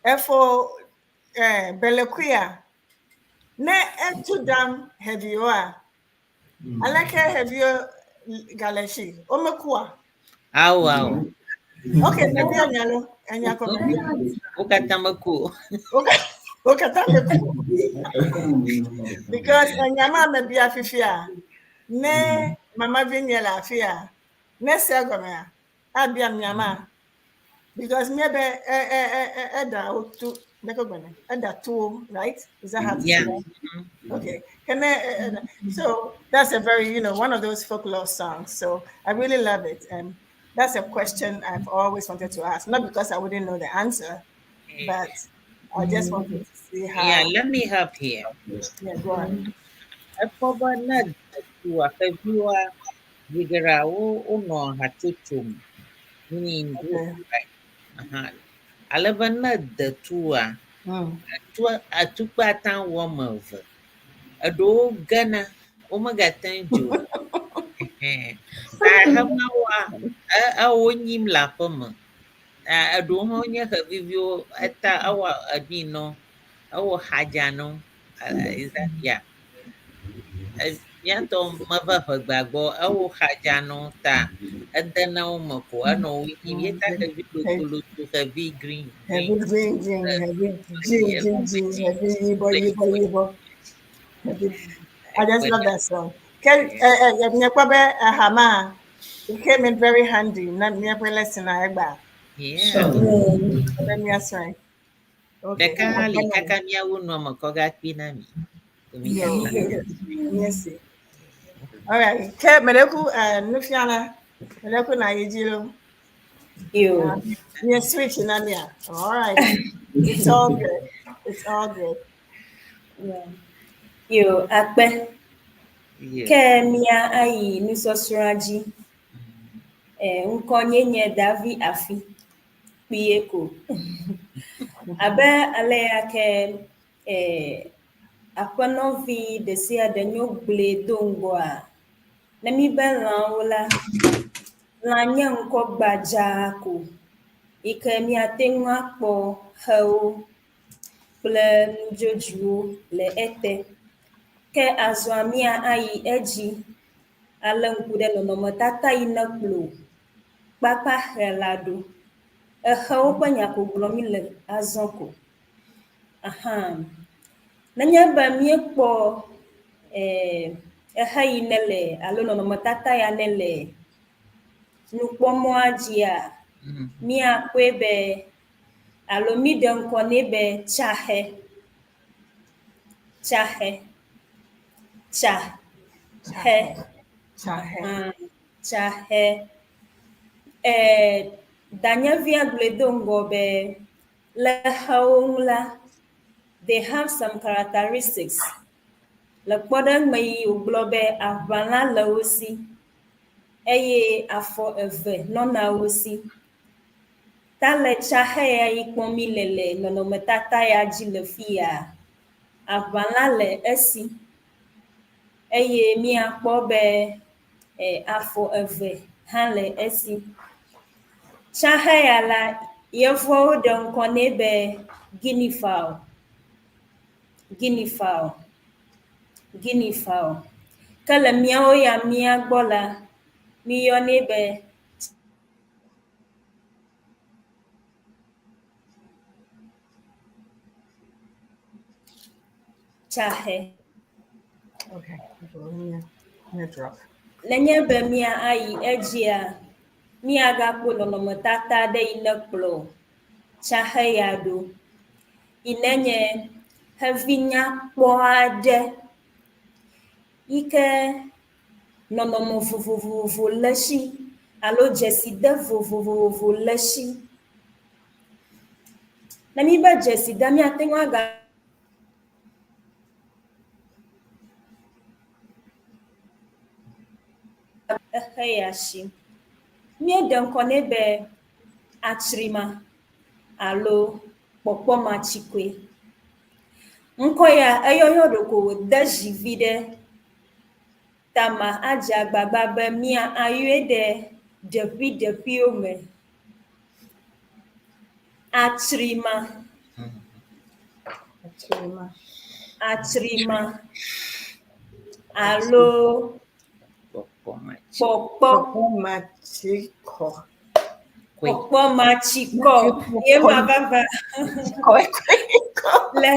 efo belekuia, ne etu dam xeviwoa, aleke xeviwo gale si? Womekua? Awo awo. Okay, mebia nya lo, enya ko mebia. Wo katã meku o. Wo katã meku. Because enya ma mebia fifia, ne mama vi nye le afi ya, ne se egɔmea, abiam nya ma. Because míebe e e e e eda wo tu, ɖeke gbɔnɛ, eda tuwo, right? Is that how to say Yeah. that? Okay. Can I, so that's a very, one of those folklore songs. So I really love it. And that's a question I've always wanted to ask. Not because I wouldn't know the answer, but I just wanted to see how. Yeah, let me help here. Yeah, go on. Ekpɔ be ne detua xeviwoa, zi geɖea wo wonɔ hatsotso me. Meaning group, right? Aha. Ale be ne detua, etua atukpa ate ŋu woame eve. Eɖewo gena, womegate ŋu dzo o. Ɛhɛn. Ta xemawoa, e ewo nyim le aƒe me. Ta eɖewo hã nye xeviviwo eta ewɔ eɖi nɔ, ewɔ xadza nɔ. Is that yeah. Míatɔ meva ʋegba gbɔ, ewɔ xadza nɔ ta edena wo me ko enɔ wo nyim. Ye ta xevi lotoloto, xevi green, Xevi green. green, green, xevi green, green, green, xevi yibɔ, yibɔ, yibɔ. Xevi. I just love that song. Ke, míekpɔ be aha ma, it came in very handy. Na míaƒe lesson a egba. Yeah. Be míasrɔ̃e. Okay. Ɖeka hã li kaka míawu nua me kɔ gakpi na mi. Mi katã. Yes. All right. Ke medeku nufiala, medeku na yi dzi lo. Yo. Mie switch na mia. All right. It's all good. It's all good. Yeah. Yo, akpe. Yeah. Ke mía ayi nusɔsrɔ̃a dzi. Eh, ŋkɔ nye nye Davi Afi. Kpuie ko. Abe aleya ke eh, aƒenɔvi ɖe sia ɖe nyo gblɔe do ŋgɔa, ne mi be lãwo la, lã nye ŋkɔ gbadzaa ko yi ke míate ŋu akpɔ xewo kple nudzodzoewo le ete. Ke azɔa mía ayi edzi alé ŋku ɖe nɔnɔmetata yi ne kplɔ kpakpaxe la ɖo. Exewo ƒe nya ko gblɔm mi le azɔ ko. Aha. Nenye be míekpɔ eh, exe yi ne le alo nɔnɔmetata ya ne le nukpɔmɔa dzia, míakpɔe be alo míɖe ŋkɔ nɛ be tsaxe. Tsaxe. Tsa. Xe. Tsaxe. Ah, tsaxe. Eh, danyevia gblɔe do ŋgɔ be le xewo ŋu la, they have some characteristics. Le kpɔɖeŋu yi wògblɔ be aʋalã le wo si eye afɔ eve nɔna wo si. Ta le tsaxe ya yi kpɔm mi le le nɔnɔmetata ya dzi le fi ya, aʋalã le esi eye míakpɔ be eh, afɔ eve hã le esi. Tsaxe ya la, yevuawo ɖe ŋkɔ nɛ be guinea fowl. Guinea fowl. Guinea fowl. Ke le míawo ya mía gbɔ la, míyɔnɛ be tsaxe. Okay. Let me, let me drop. Nenye be mía ayi edzia, míagakpɔ nɔnɔmetata ɖe yi ne kplɔ tsaxe ya ɖo. Yi ne nye xevi nyakpɔ aɖe yi ke nɔnɔme vovovovo le esi alo dzeside vovovovo le esi. Ne mi be dzeside míate ŋu aga exe ya si. Míeɖe ŋkɔ nɛ be atsrima alo kpɔkpɔmatsikɔe. Ŋkɔ ya eyɔyɔ ɖeko wòde zi vi ɖe tama adze agbagba be mía ayɔe ɖe ɖeƒiɖeƒiwo me. Atsrima. Atsrima. Atsrima alo Kpɔkpɔmatsi. kpɔkpɔ Kpɔkpɔmatsikɔ. Kɔe. kpɔkpɔmatsikɔ ye ma vava Kɔ. le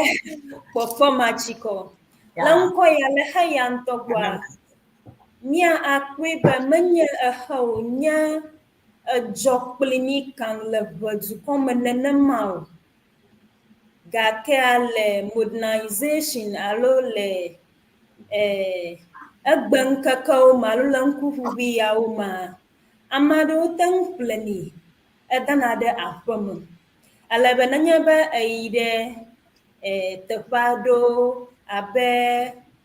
kpɔkpɔmatsikɔ. Le ŋkɔ ya le xe ya ŋutɔ gbɔa, mía akpɔe be menye exe wònye edzɔ kpli mí kaŋ le ʋedukɔ me nenema o. Gakea le modernization alo le eh, egbe ŋkekewo me alo le ŋkuʋuʋui yawo mea, ame aɖewo te ŋu ƒlenɛ edana ɖe aƒeme. Ale be nenye be eyi ɖe eh, teƒe aɖewo abe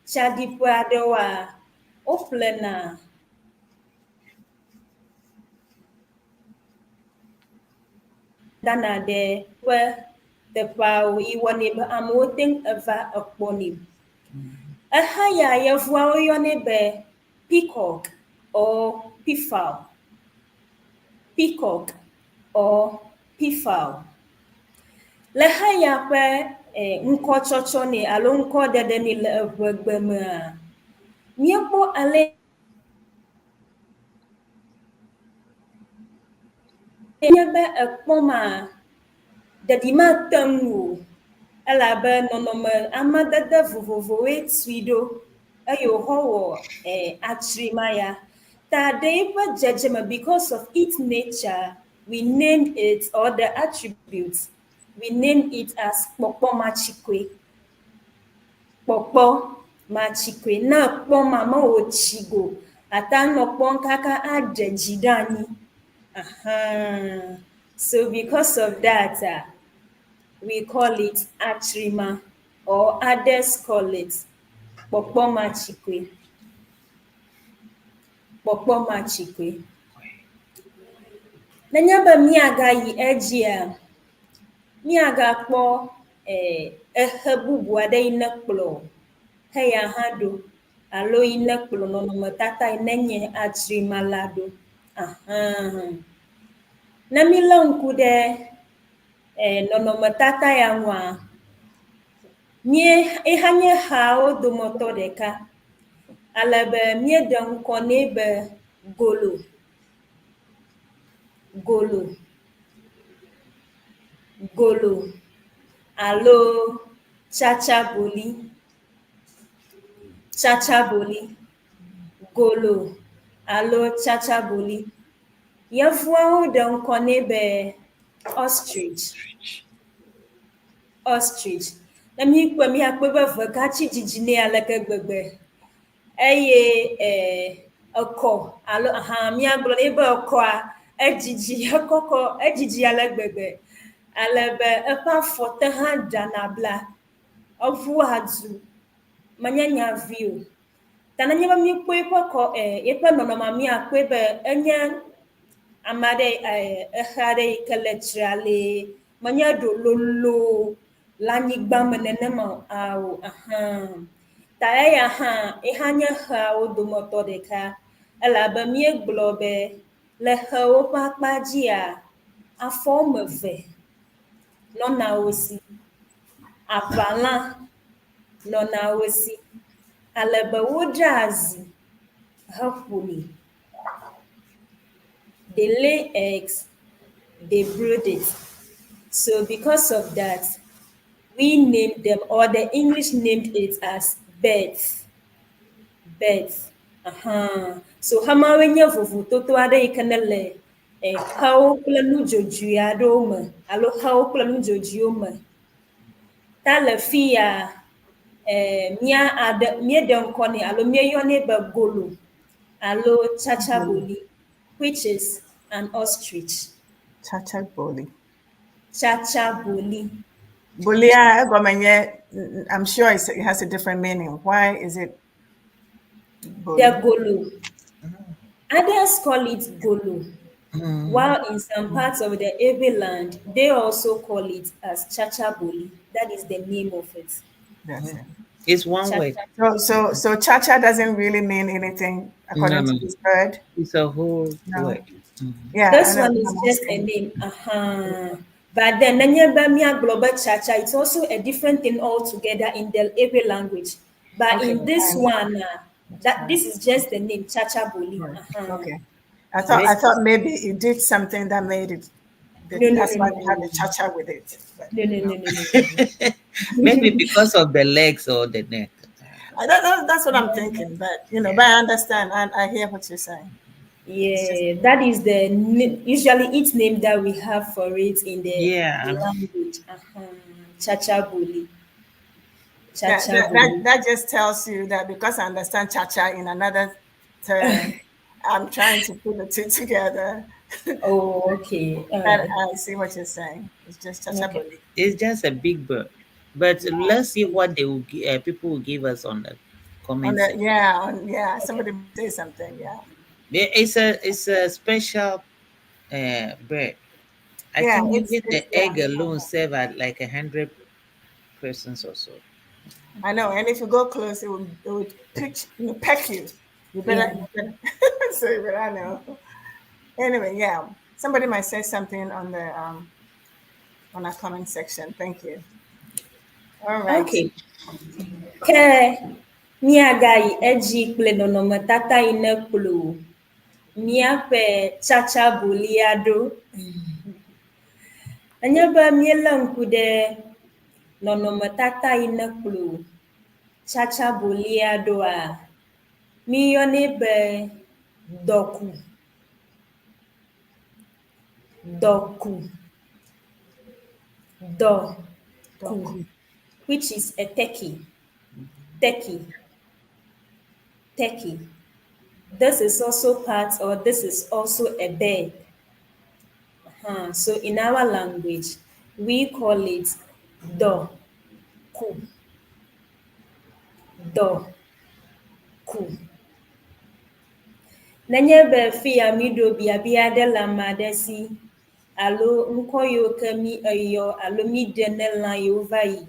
tsaɖiƒe aɖewoa, woƒlena dana ɖe ƒe teƒeawo yi wɔnɛ be amewo te ŋu eva ekpɔnɛ. Exe ya yevuawo yɔnɛ be peacock or peafowl. Peacock or peafowl. Le xe ya ƒe eh, ŋkɔ tsɔtsɔ nɛ alo ŋkɔ ɖeɖe nɛ le eʋegbe mea, míekpɔ ale nye be ekpɔ ma, ɖeɖi mate ŋu o elabe nɔnɔme amadede vovovowoe tui ɖo eye wòxɔ wɔ eh, atsrima ya. Ta ɖe eƒe dzedzeme because of its nature, we named it or the attributes, we named it as kpɔkpɔmatsikɔe. Kpɔkpɔmatsikɔe. Ne ekpɔ ma me wòtsi go, ate anɔ kpɔm kaka aɖe dzi ɖe anyi. Aha. So because of that, uh, we call it atrima, or others call it kpɔkpɔmatsikɔe. Kpɔkpɔmatsikɔe. Nenye be míagayi edzia, míagakpɔ exe bubu aɖe yi ne kplɔ xeya hã ɖo alo yi ne kplɔ nɔnɔmetata yi ne nye atrima la ɖo. Ahã. Ne mílé ŋku ɖe nɔnɔmetata ya ŋua, mie eha nye xawo dometɔ ɖeka ale be míeɖe ŋkɔ nɛ be golo. Golo. Golo alo tsatsaboli. Tsatsaboli. Golo alo tsatsaboli. Yevuawo ɖe ŋkɔ nɛ be ostrich. Ostrich. Ne míekpɔe míakpɔe be vegatsi dzidzi nɛ aleke gbegbe eye ekɔ alo hã míagblɔ nɛ be ekɔa edzidzi ekɔkɔ edzidzi ale gbegbe ale be eƒe afɔ te hã ɖana bla eʋua du menye nya vi o. Ta nenye be míekpɔ eƒe kɔ eƒe nɔnɔmea míakpɔe be enye ame aɖe exe aɖe yi ke le tsralee menye ɖo lolo le anyigba me nenema o ao ahã. Ta eya hã eha nye xeawo dometɔ ɖeka elabe míegblɔ be le xewo ƒe akpa dzia afɔ woame eve nɔna wo si. Aʋalã nɔna wo si ale be woɖea zi heƒonɛ. They lay eggs, they brood it. So because of that, we named them, or the English named it as birds. Birds. Uh-huh. So xemawoe nye vovototo aɖe yi ke ne le xewo kple nudzodzoe aɖewo me alo xewo kple nudzodzoewo me. Ta le fi ya mía aɖe míeɖe ŋkɔ nɛ alo míeyɔnɛ be golo alo tsatsaboli, which is an ostrich. Chachaboli. Chachaboli. Bolia egɔme nye, I'm sure it has a different meaning. Why is it boli? The golo. Others call it golo, while in some parts of the Ewe land, they also call it as chachaboli. That is the name of it. That's it. It's one word. Cha. So cha-cha doesn't really mean anything according No, to no. this bird. It's a whole No. word. Yeah. This I know. one is just a name. But then nenye be míagblɔ be cha-cha, it's also a different thing altogether in the Ewe language. But Okay, in this I- one, that this is just the name cha-cha boli. Right. Okay. I thought maybe it did something that made it. No, that's no, why no, they had no. the cha-cha with it. But No. Maybe because of the legs or the neck. I don't know, that's what I'm thinking, but you know, but I understand and I hear what you're saying. Yeah, that is the usually its name that we have for it in the language. Cha-cha boli. Cha-cha boli. That just tells you that because I understand cha-cha in another term, I'm trying to put the two together. Oh, okay. But I see what you're saying. It's just cha-cha boli. It's just a big bird. But let's see what they will people will give us on the comment section. Yeah, somebody say something. Yeah. Yeah, it's a special bird. I Yeah, think even the it's, yeah. egg alone serve at like 100 persons or so. I know, and if you go close, it would pitch, you know, peck you. You better, you better so you better know. Anyway, yeah, somebody might say something on the on our comment section. Thank you. All right. Okay. Ke míagayi edzi kple nɔnɔmetata yi ne kplɔ míaƒe tsatsabolia ɖo. Enye be míelé ŋku ɖe nɔnɔmetata yi ne kplɔ tsatsabolia ɖoa, míeyɔnɛ be dɔku. Dɔku. Dɔku, which is a turkey. Turkey. Turkey. This is also part, or this is also a bird. So in our language, we call it Dɔ. Ku. Dɔ. Ku. Nenye be fiya míɖo biabia aɖe le ame aɖe si alo ŋkɔ yiwo ke mí eyɔ alo míɖe ne lã yiwo va yi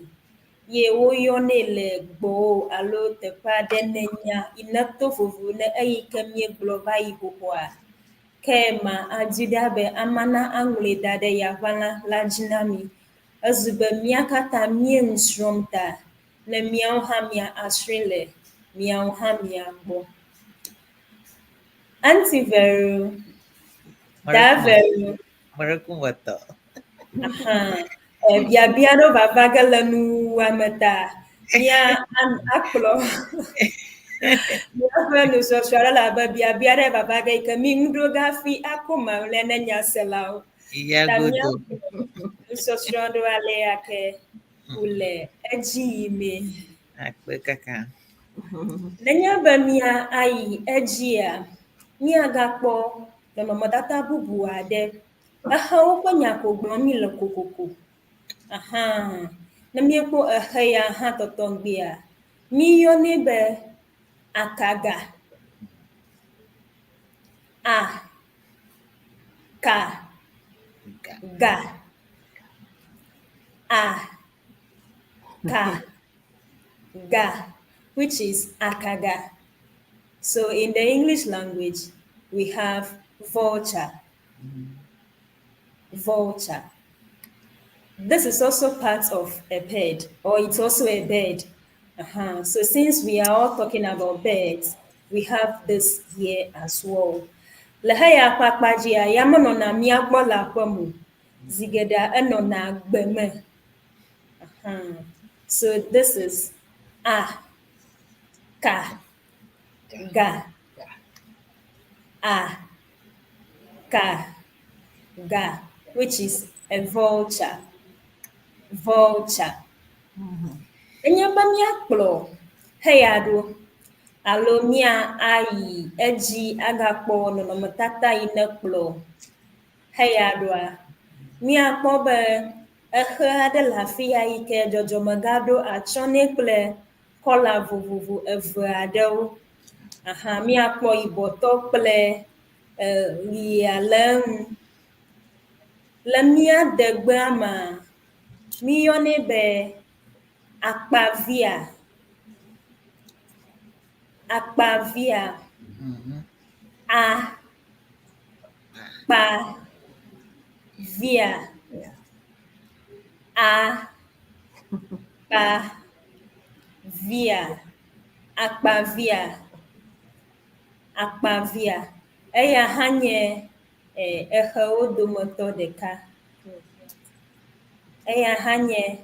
ye woyɔnɛ le gbɔwò alo teƒe aɖe nènya yi neto vovo ne eyi ke míegblɔ va yi xoxoa, ke ma adi ɖa be ama na aŋlɔe da ɖe yaʋala la dzi na mí. Ezu be mía katã míe nu srɔ̃m ta ne míawo hã mía asrɔ̃e le miawo hã mia gbɔ. Aunty Vero, Da Vero. Merekumvetɔ. Aha. Biabia ɖewo vava ge le nuwuwua me ta mía akplɔ míaƒe nusɔsrɔ̃ ɖe elabe biabia ɖe vava ge yi ke mí nu ɖo ge hafi ako mamlɛ ne nyaselawo. Ta míakplɔ nusɔsrɔ̃ ɖo alea ke wòle edzi yimee. Akpe kaka. Nenye be mía ayi edzia, míagakpɔ nɔnɔmetata bubu aɖe. Exewo ƒe nya ko gblɔm mí le kokoko. Aha, ne míekpɔ exe ya hã tɔtɔŋgbea, míyɔnɛ be akaga. A ka ga a ka ga, which is akaga. So in the English language, we have vulture. Vulture. This is also part of a bird, or it's also a bird. So since we are all talking about birds, we have this here as well. Le heya ƒe akpa dzia, ya menɔna mía gbɔ le aƒe me o. Zi geɖea enɔna gbe me. So this is a, ka, ga, a, ka, ga, which is a vulture. Vulture. Enye be míakplɔ heya ɖo alo mía ayi edzi agakpɔ nɔnɔmetata yi ne kplɔ heya ɖoa, míakpɔ be exe aɖe le afi ya yi ke dzɔdzɔme gaɖo atsyɔ̃ nɛ kple kɔla vovovo eve aɖewo. Aha, míakpɔ yibɔtɔ kple ɣia le eŋu. Le mía degbea mea, míyɔnɛ be akpavia. Akpavia. A kpa via. A kpa via. Akpavia. Akpavia. Eya hã nye exewo dometɔ ɖeka. Eya hã nye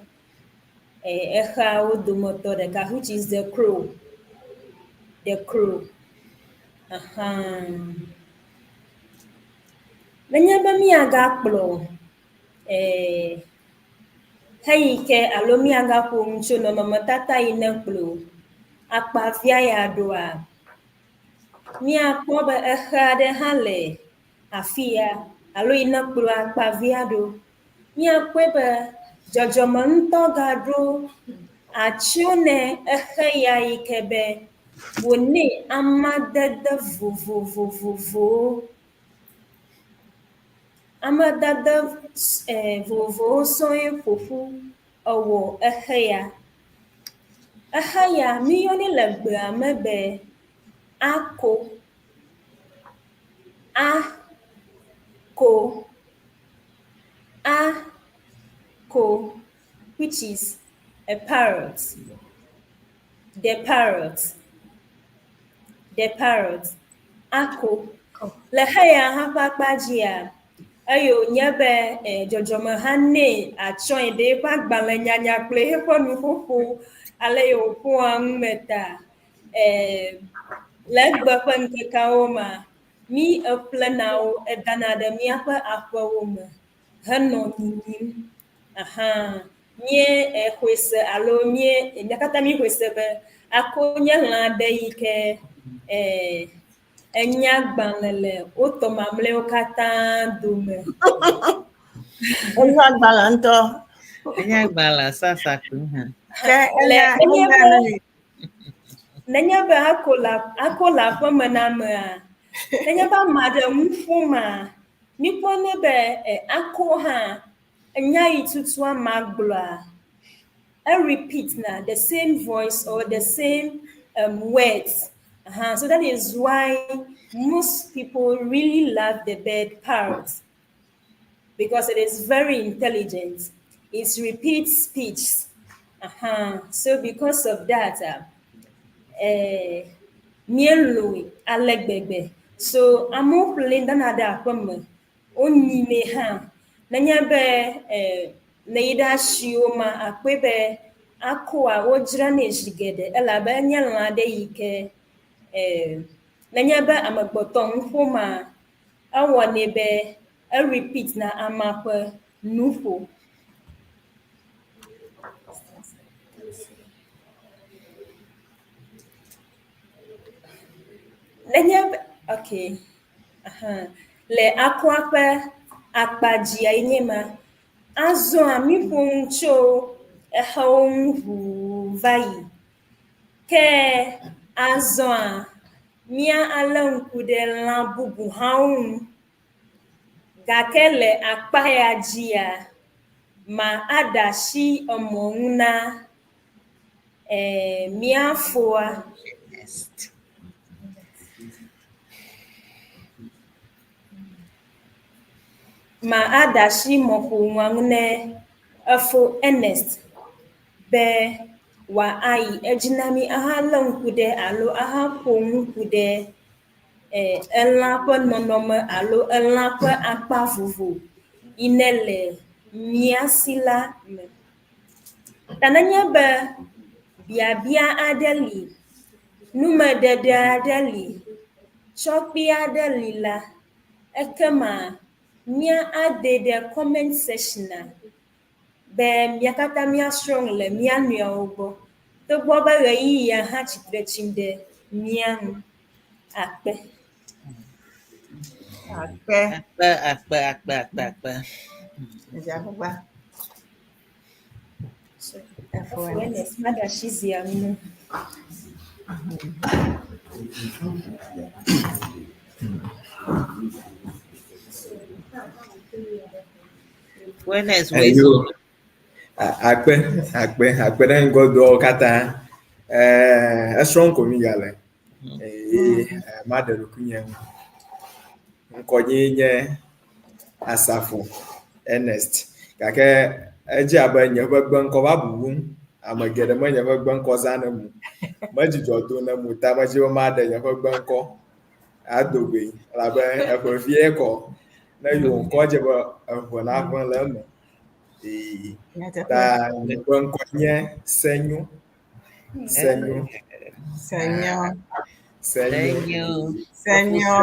exeawo dometɔ ɖeka which is the crow. The crow. Aha. Nenye be míagakplɔ heyi ke alo míagaƒo nu tso nɔnɔmetata yi ne kplɔ akpavia ya ɖoa, míakpɔ be exe aɖe hã le afi ya alo yi ne kplɔ akpavia ɖo. Míakpɔe be dzɔdzɔme ŋutɔ gaɖo atsyɔ̃ ne exe ya yi ke be wònɛ amadede vovovovovowo. Amadede vovovowo sɔŋ ƒo ƒu ewɔ exe ya. Exe ya míyɔnɛ le gbea me be ako. A ko a ko which is a parrot. The parrot. The parrot. Ako. Le xe ya hã ƒe akpa dzia, eye wònye be dzɔdzɔme hã nɛ atsyɔ̃e ɖe eƒe agbalẽnyanya kple eƒe nuƒoƒo ale yi wòƒoa nu me ta. Le egbe ƒe ŋkekeawo mea, mí eƒlena wo edana ɖe míaƒe aƒewo me henɔ nyinyim. Aha, mí exɔe se alo mí mía katã míexɔe se be ako nye lã aɖe yi ke enya agbalẽ le wotɔ mamlɛawo katã dome. Enya agbalẽ ŋutɔ. Enye agbalẽ sasa kpui hã. Ke Le enya nenye enya be nu yi. nenye be ako le ako le aƒeme na amea, nenye be ame aɖe nu ƒoma, míkpɔnɛ be e, ako hã enya yi tutu amea gblɔa, e repeat na the same voice or the same words. So that is why most people really love the bird parrot because it is very intelligent. It repeats speech. So because of that, míelɔ̃e ale gbegbe. So amewo ƒle dana ɖe aƒeme. Wonyinɛ hã. Nenye be ne yi ɖe asiwo ma, akpɔe be akoa wodzranɛ zi geɖe elabe enye lã aɖe yi ke nenye be amegbetɔ nu ƒoma, ewɔnɛ be e repeat na amea ƒe nuƒo. Nenye be okay. Aha. Le akoa ƒe akpa dzia ye nye ma. Azɔa míƒo nu tso exewo ŋu ʋuu va yi. Ke azɔa mía alé ŋku ɖe lã bubu hãwo ŋu. Gake le akpa ya dzia, ma aɖe asi emɔ ŋu na mía foa. Ma aɖe asi mɔƒonua ŋu ne efo Ernest be wòayi edzi na mí ahalé ŋku ɖe alo ahaƒo nu ku ɖe elã ƒe nɔnɔme alo elã ƒe akpa vovo yi ne le mía si la me. Ta nenye be biabia aɖe li, numeɖeɖe aɖe li, tsɔkpi aɖe li la, ekema mía ade ɖe comment section be mía katã míasrɔ̃ nu le mía nɔewo gbɔ. Togbɔ be ɣeyiɣia hã tsitre tsim ɖe mía ŋu. Akpe. Akpe. Akpe, akpe, akpe, akpe, akpe. Edze agbagba. Efo Ernest, maɖe asi zia ŋu. Ernest, Eyo. Akpe, akpe, akpe ɖe ŋgɔdoawo katã. Esrɔ̃m ko mi gale. Eye maɖe ɖokuinye ŋu. Ŋkɔnyee nye Asafo Ernest. Gake edze abe nye ƒe gbeŋkɔ va bubum. Ame geɖe me nye ƒe gbeŋkɔ zã ne mu. Medzudzɔ do ne mu ta medzi be maɖe nye ƒe gbeŋkɔ ado goe elabe eƒe vie kɔ. Ne yewo ŋkɔ dze be eʋe naʋẽ le eme. Ee, ta nye ƒe ŋkɔ nye Senyo. Senyo. Senyo. Senyo. Senyo.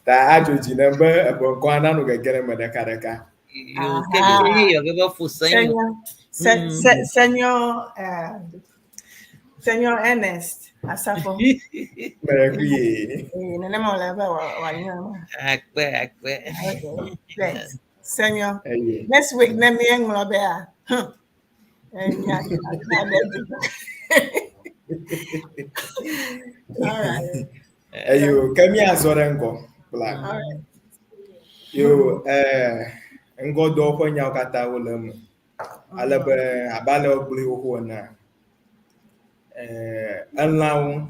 Ta adzo dzi nam be eƒe ŋkɔa nano gege ɖe eme ɖekaɖeka. Senyo. Senyo. Senyo Ernest Asafo. Mɛkuye. Nenema wòle be wòanyo. Akpe, akpe. Okay. Great. Senyo. Next week ne míeŋlɔ bea. Enya aɖe dzi. All right. Eyo, ke míazɔ ɖe ŋgɔ kpla. All right. Yo, ŋgɔdoawo ƒe nyawo katã wole eme. Ale be abe ale wogblɔe xoxo enea, elãwo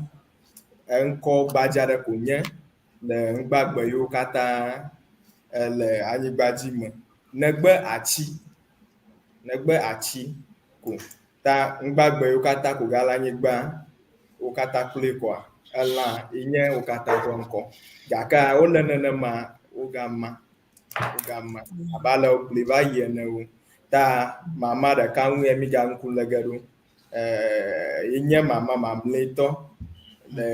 eŋkɔ gbadza ɖe ko nye le ŋgbagbe yiwo katã le anyigba dzi me. Negbe atsi, negbe atsi ko. Ta ŋgbagbe yiwo katã ko gale anyigba wo katã kloe koa, elã ye nye wo katã ƒe ŋkɔ. Gake wole nenema wogama, wogama abe ale wogblɔe va yi ene o. Ta mama ɖeka ŋue míga ŋku lé ge ɖo. Ye nye mama mamlɛtɔ le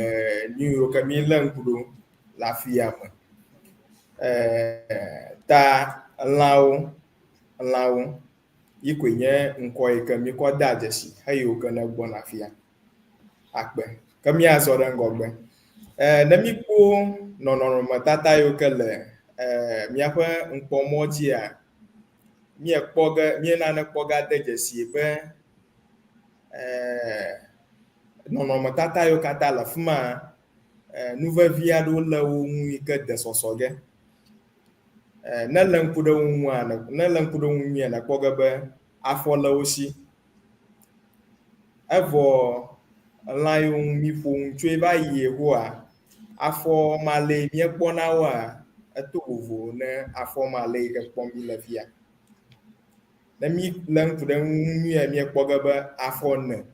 nu yiwo ke mílé ŋku ɖo le afia me. Ta lãwo, lãwo yi koe nye ŋkɔ yi ke míkɔ dea dzesi heyiwo ke ne gbɔna afia. Akpe. Ke míazɔ ɖe ŋgɔgbe. Ne míkpɔ nɔnɔmetata yiwo ke le míaƒe ŋkpɔmɔ dzia, Míekpɔ ge, míenane kpɔ ge ade dzesi be eh, nɔnɔmetata yiwo katã le afi ma, eh, nu vevi aɖewo le wo ŋu yi ke de sɔsɔ ge. Eh, ne lé ŋku ɖe wo ŋua, ne lé ŋku ɖe wo ŋu nyuie, nàkpɔ ge be afɔ le wo si. Evɔ lã yiwo ŋu míƒo nu tsoe va yi Yehowa, afɔ malɛ míekpɔna woa, eto vovo ne afɔ malɛ yi ke kpɔm míle fia. Ne mílé ŋku ɖe eŋu nyuie míekpɔ ge be afɔ ene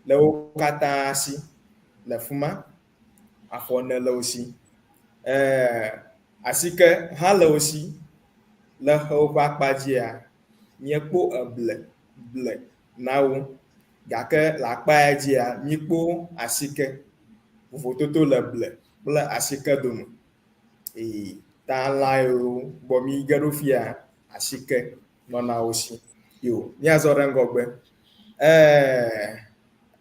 le wo katã si le fi ma. Afɔ ene le wo si. Ee, asike hã le wo si. Le xewo ƒe akpa dzia, míekpɔ eble ble na wo gake le akpa ya dzia, míekpɔ asike. Vovototo le ble kple asike dome. Ee, ta lã yiwo gbɔ míge ɖo fia, asike nɔna wo si. Yo, míazɔ ɖe ŋgɔgbe. Ee,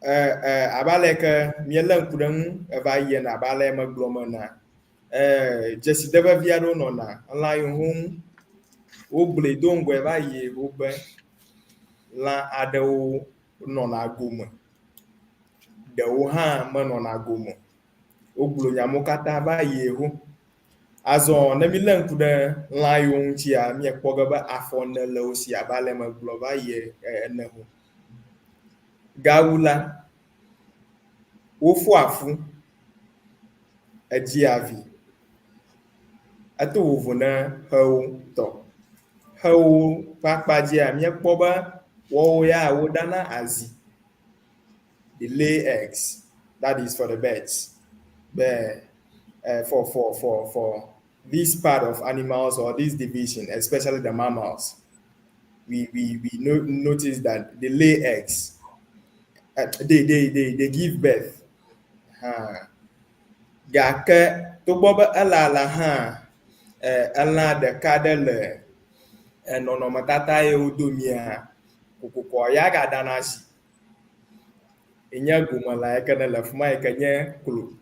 e, e, abe ale ke míelé ŋku ɖe eŋu eva yi ene abe ale megblɔ me enea, e, dzeside vevi aɖewo nɔna lã yiwo ŋu wogblɔe do ŋgɔe va yi wobe lã aɖewo nɔna gome, ɖewo hã menɔna gome. Wogblɔ nya mawo katã va yi ho. Azɔ ne mílé ŋku ɖe lã yiwo ŋutia, míekpɔ ge be afɔ ene le wo si abe ale megblɔ va yi ene ho. Gawu la, wofɔa fu, edzia vi. Eto vovo na xewo tɔ. Xewo ƒe akpa dzia, míekpɔ be woawo ya woɖana azi. They lay eggs. That is for the birds. But for this part of animals or this division, especially the mammals, we no, notice that they lay eggs. They give birth. Gake togbɔ be ele alea hã, elã ɖeka ɖe le nɔnɔmetata ye wodo mía kokokoa ya gaɖana azi. Enye gomelã yi ke ne le afi ma yi ke nye klo.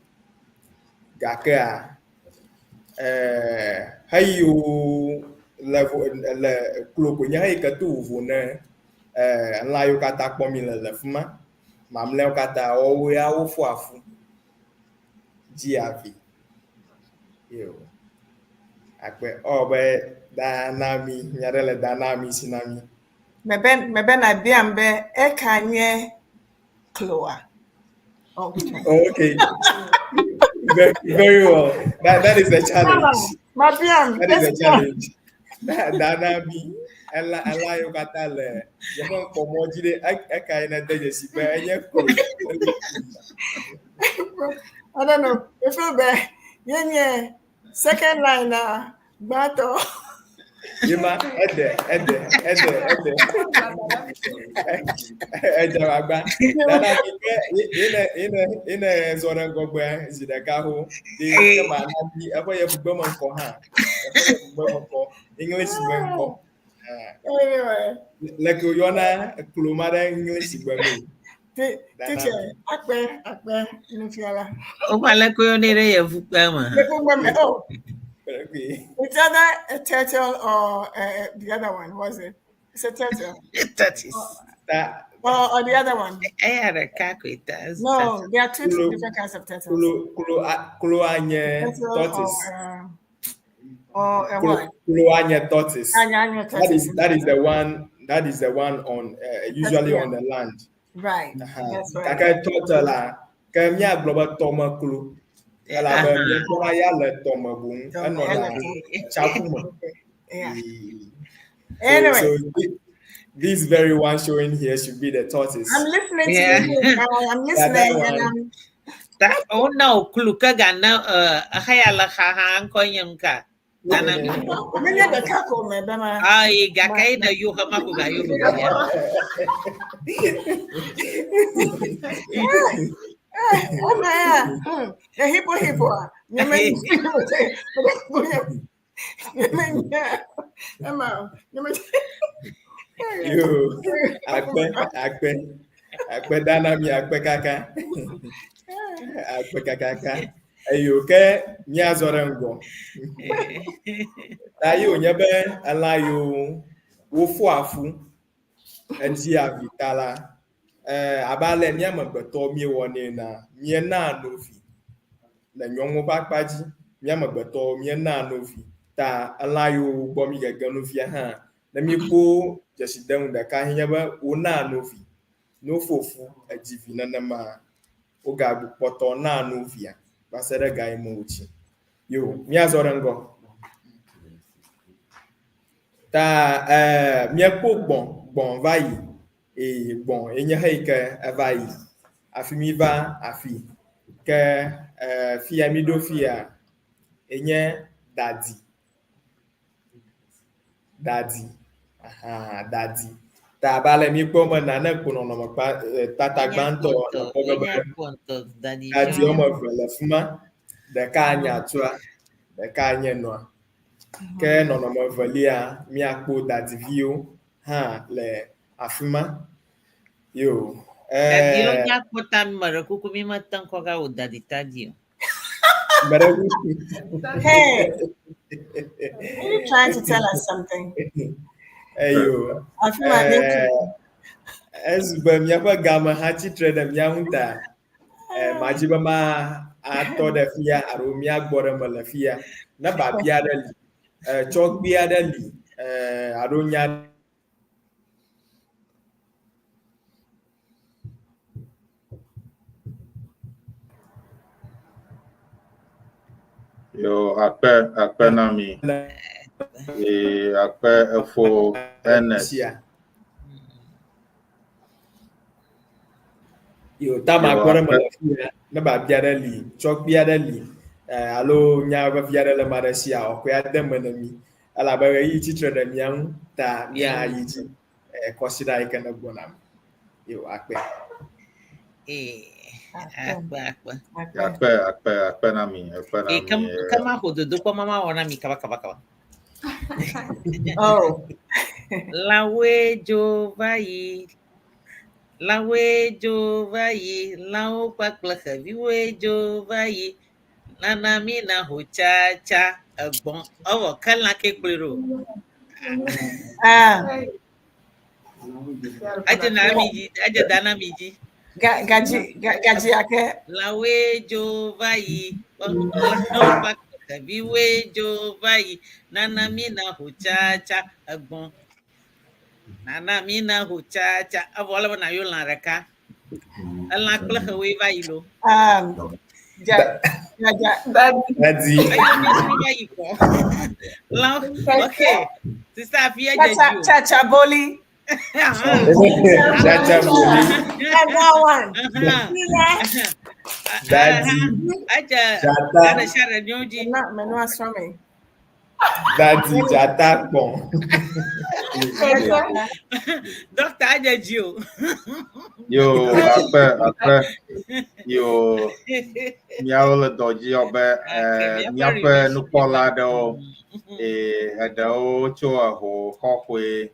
Gakea xeyiwo le le klo koe nye xeyi ke to vovo ne lã yiwo katã kpɔm mile le afi ma. Mamlɛawo katã woawo ya wofɔa fu dzia vi. Yo. Akpe ewɔ be da na mi nya ɖe le da na mi si na mi. Mebe mebe na biam be eka nye kloa. Okay. Okay. Very, very well. That is a challenge. Mabiam. That is a challenge. Da na mi ela ela yiwo katã le yeƒe ŋkɔmɔ dzi ɖe eka yi ne de dzesi be enye klo. I don't know. If you be yenye second line na gbãtɔ. Yema ede ede ede ede edze agba. Dada mi ke yene yene yene zɔ ɖe ŋgɔgbe zi ɖeka ho. Di ke ma na mi eƒe yevugbe me ŋkɔ hã. Eƒe yevugbe me ŋkɔ. English me ŋkɔ. Anyway. Leke woyɔna klo ma ɖe English gbe me. Teacher, akpe akpe nufiala. Wova leke woyɔnɛ ɖe yevugbe me. Yevugbe me. Oh. Okay. It's either a turtle or the other one, was it? It's a turtle. Tortoise. Or the other one. Eya ɖeka koe ta. No, there are two Klo- different kinds of turtles. Klo klo klo anye Turtle tortoise. or a Klo what? klo anye tortoise. Anya, anya That tortoise. is that is the one that is the one on usually Yeah. on the land. Right. Uh-huh. That's right. Gake turtle la ke míagblɔ be tɔmeklo elabe míekpɔna ya le tɔme boŋ enɔna tsaƒu me. Yeah. So, Anyway, so this very one showing here should be the tortoise. I'm listening Yeah. to you. I'm Yeah, that listening and one. I'm Ta wona wò klo ke gana exeya le xa hã ŋkɔ nye nuka. Dana mi. Menye ɖeka ko me be ma. Ayi gake ye ne yo xema ko ga yo vevelia. Eh, oh man, the hippo hippo. Nye me nye me Emma, nye me. Yo, akpe, akpe, akpe dana mi akpe kaka. Akpe kakaka. Eyo ke míazɔ ɖe ŋgɔ. Ta ye wònye be elã yiwo Wofoa fu edzia vi ta la, eh, abe ale mía amegbetɔ míewɔnɛ enea, míenaa no vi le nyɔnuwo ƒe akpa dzi. Mía amegbetɔwo míenaa no vi ta elã yiwo gbɔ mí gege nu fia hã, ne míekpɔ dzesidenu ɖeka ye nye be wonaa no vi. Ne wofo fu edzi vi nenema, wogakpɔtɔ naa no via va se ɖe gayime wòtsi. Yo, míazɔ ɖe ŋgɔ. Ta eh, míekpɔ gbɔ̃, gbɔ̃ va yi. Ee, gbɔ̃ ye nye xeyi ke eva yi. Hafi míva afi. Ke eh, fia míɖo fia enye dadi. Dadi. Aha, dadi. Ta abe ale míekpɔ me nane kpo nɔnɔme kpa, eh, tata gbãtɔ ekpɔ be be dadi woame eve le fi ma. Ɖeka nye atua, ɖeka nye nɔa. Ke nɔnɔme evelia, míakpɔ dadiviwo hã le afi ma. Yo, Dadiwo eh, nya kpɔ ta mi meɖe kuku mi mete ŋkɔ ga wò dadi ta dzi o. meɖe kuku. Hey, are you trying to tell us something? Eyo, I feel my eh, ezu be míaƒe game hã tsitre ɖe mía ŋu ta, eh, madzi be ma atɔ ɖe fia alo míagbɔ ɖe me le fia. Ne biabia aɖe li, eh, tsɔkpui aɖe li, eh, alo nya Yo, akpe, akpe na mi. Ee, akpe efo Ernest. sia. Yo, ta magbɔ ɖe me le fia, ne biabia aɖe li, tsɔkpui aɖe li, eh, alo nya vevi aɖe le ame aɖe sia, wòakɔe ade me ne mí. Elabe ɣeyiɣi tsitre ɖe mía ŋu ta míayi dzi eh, kɔsiɖa yi ke ne gbɔna me. Yo, akpe. Ee, akpe akpe. Akpe, akpe, akpe na mi, akpe na Ee, ke mi. ke maƒo dodokpɔ ma mawɔ na mi kaba kaba kaba. Oh. Lãwoe dzo va yi. Lãwoe dzo va yi. Lãwo kpakple xeviwoe dzo va yi. Nana mi na ho tsatsa egbɔ̃. Evɔ ke lã ke kplɔe ɖo. Ah. Edze na mi dzi, edze da na mi dzi. Ga, gaji, ga, gaji ake. Lãwoe dzo va yi. Lãwo kpakple xeviwoe dzo va yi. Nana mi na ho tsatsa egbɔ̃. Nana mi na ho tsatsa. Evɔ ele be na yɔ lã ɖeka. Elã kple xewoe va yi lo. Ja, ja, ja. Dadi. Eyo mi srɔ̃ va yi kpɔ. Lã, ok. Sista afi edze Cha, dzi o. cha, cha, boli. Chacha boli. And that one. Dadi. Edze Dzata. ɖe sia ɖe nyɔ dzi. Na, menu asrɔ̃ me. Dadi dzata kpɔ̃. Dɔkta edze dzi o. Yo, akpe, akpe. Yo, míawo le dɔ dzi abe eh, míaƒe nukpɔla aɖewo, eh, eɖewo tso eho xɔxɔe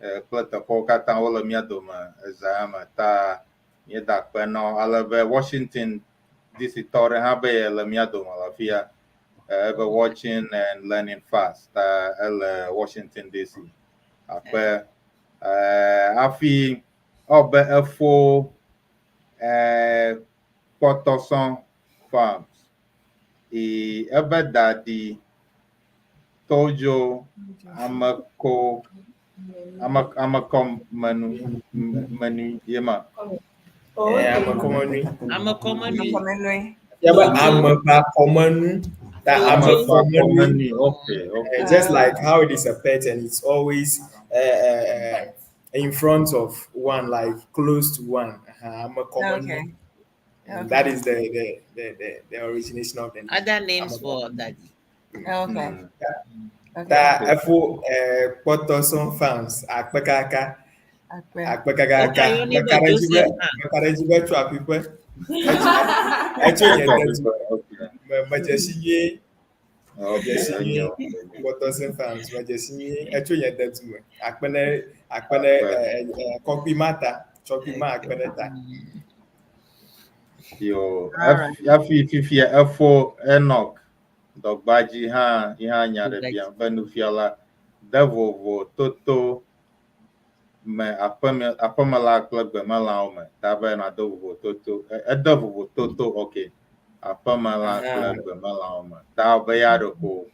eh, kple teƒewo katã wole mía dome eza ya me ta míeda akpe na wo ale be Washington DC tɔ ɖe hã be yele mía dome le afia. Eh, ebe watching and learning fast ta ele Washington DC. Akpe. Eh, hafi ewɔ be efo eh, kpɔtɔsɔ farms. E ebe dadi Tojo ameko ame amekɔmenu menu ye ma. Eh, amekɔmenui. Amekɔmenui. Amekɔmenui. Ya be amebakɔmenu. Ta amekɔmenui. Amekɔmenui. Okay, okay. Just like how it is a pet and it's always in front of one, like close to one. Amekɔmenu. Okay. And that is the origination of the name. Other names for daddy. Okay. Okay. Ta efo eh, Kpɔtɔsɔ farms akpe kaka Akpe. akpe kakaka. Okay, you need Meka ɖe dzi be Joseph hã. meka ɖe dzi be tso aƒiƒe. Etso nye de Okay. me medze si nyuie. Okay. Medze si nyuie. Enyo. Kpɔtɔsɔ farms medze si nyuie. Etso nye de du me. Akpe ne akpe ne eh, eh, kɔkui ma ta. Tsɔkui ma akpe ne ta. Yo, Alright. hafi fifia efo Enoch dɔgbadzi hã yi hã nya ɖe bia be nufiala de vovo toto me aƒeme aƒemelã kple gbemelãwo me ta be nado vovototo ede vovototo ok aƒemelã kple gbemelãwo me ta be ya ɖeko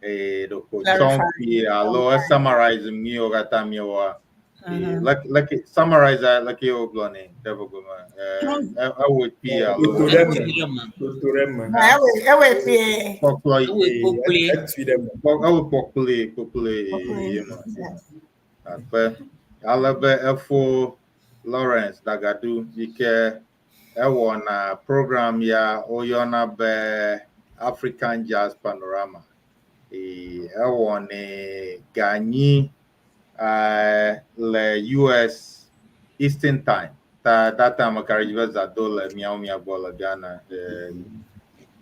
eye ɖeko tsɔm kpuie alo esummarize nu yiwo katã míewɔa. Like like summarize like wogblɔ nɛ ɖe gbogbo me ewɔe kpuie alo Toto ɖe eme. Toto ɖe eme. Ewɔe kpuie. Kpɔkplɔ Ewɔe kpokploe. Etui ɖe eme. Ewɔe kpɔkploe kpokploe ye ma. Akpe. Ale be efo Lawrence Dagadu yi ke ewɔna program ya woyɔna be African Jazz Panorama. Ewɔnɛ ganyi le US Eastern Time. Ta that time meka ɖe edzi be zã do le miawo mia gbɔ le Ghana.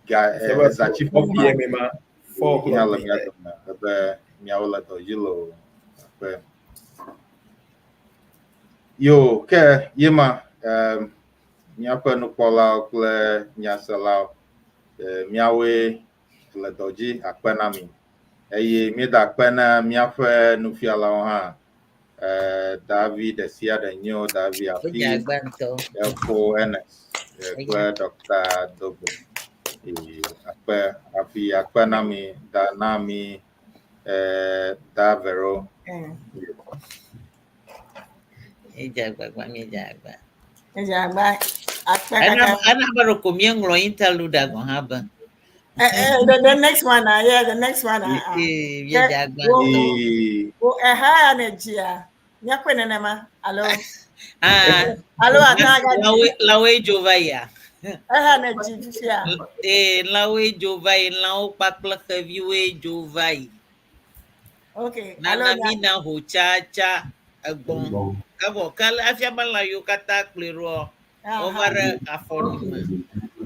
Ga zã tsi 4 p.m. ma. 4 o'clock. Le mia dome ebe miawo le dɔ dzi le o. Akpe. Yo, ke ye ma míaƒe nukpɔlawo kple nyaselawo, míawoe le dɔ dzi akpe na mi. Eye míeda akpe na míaƒe nufialawo hã. Davi ɖe sia ɖe nyo, Davi afi, Efo Ernest kple Dr. Dogo. Akpe afi akpe na mi, da na mi da Vero. Míedze agbagba, míedze agba. Míedze agba. Akpe kaka. Ena be ɖeko míeŋlɔ interlude gɔ̃ hã be. The next one, yeah, the next one. Míedze agba. Wo eha ne dzia. Míakpɔe nenema alo. Alo ata aga dzi. Lãwoe dzo va yia. Eha ne dzi fifia. Ee, lãwoe dzo va yi, lãwo kpakple xeviwoe dzo va yi. Okay. Nana mi na ho tsa tsa egbɔn. Evɔ ke afia be lã yiwo katã kplɔe ɖoa, wova ɖe afɔ nu me.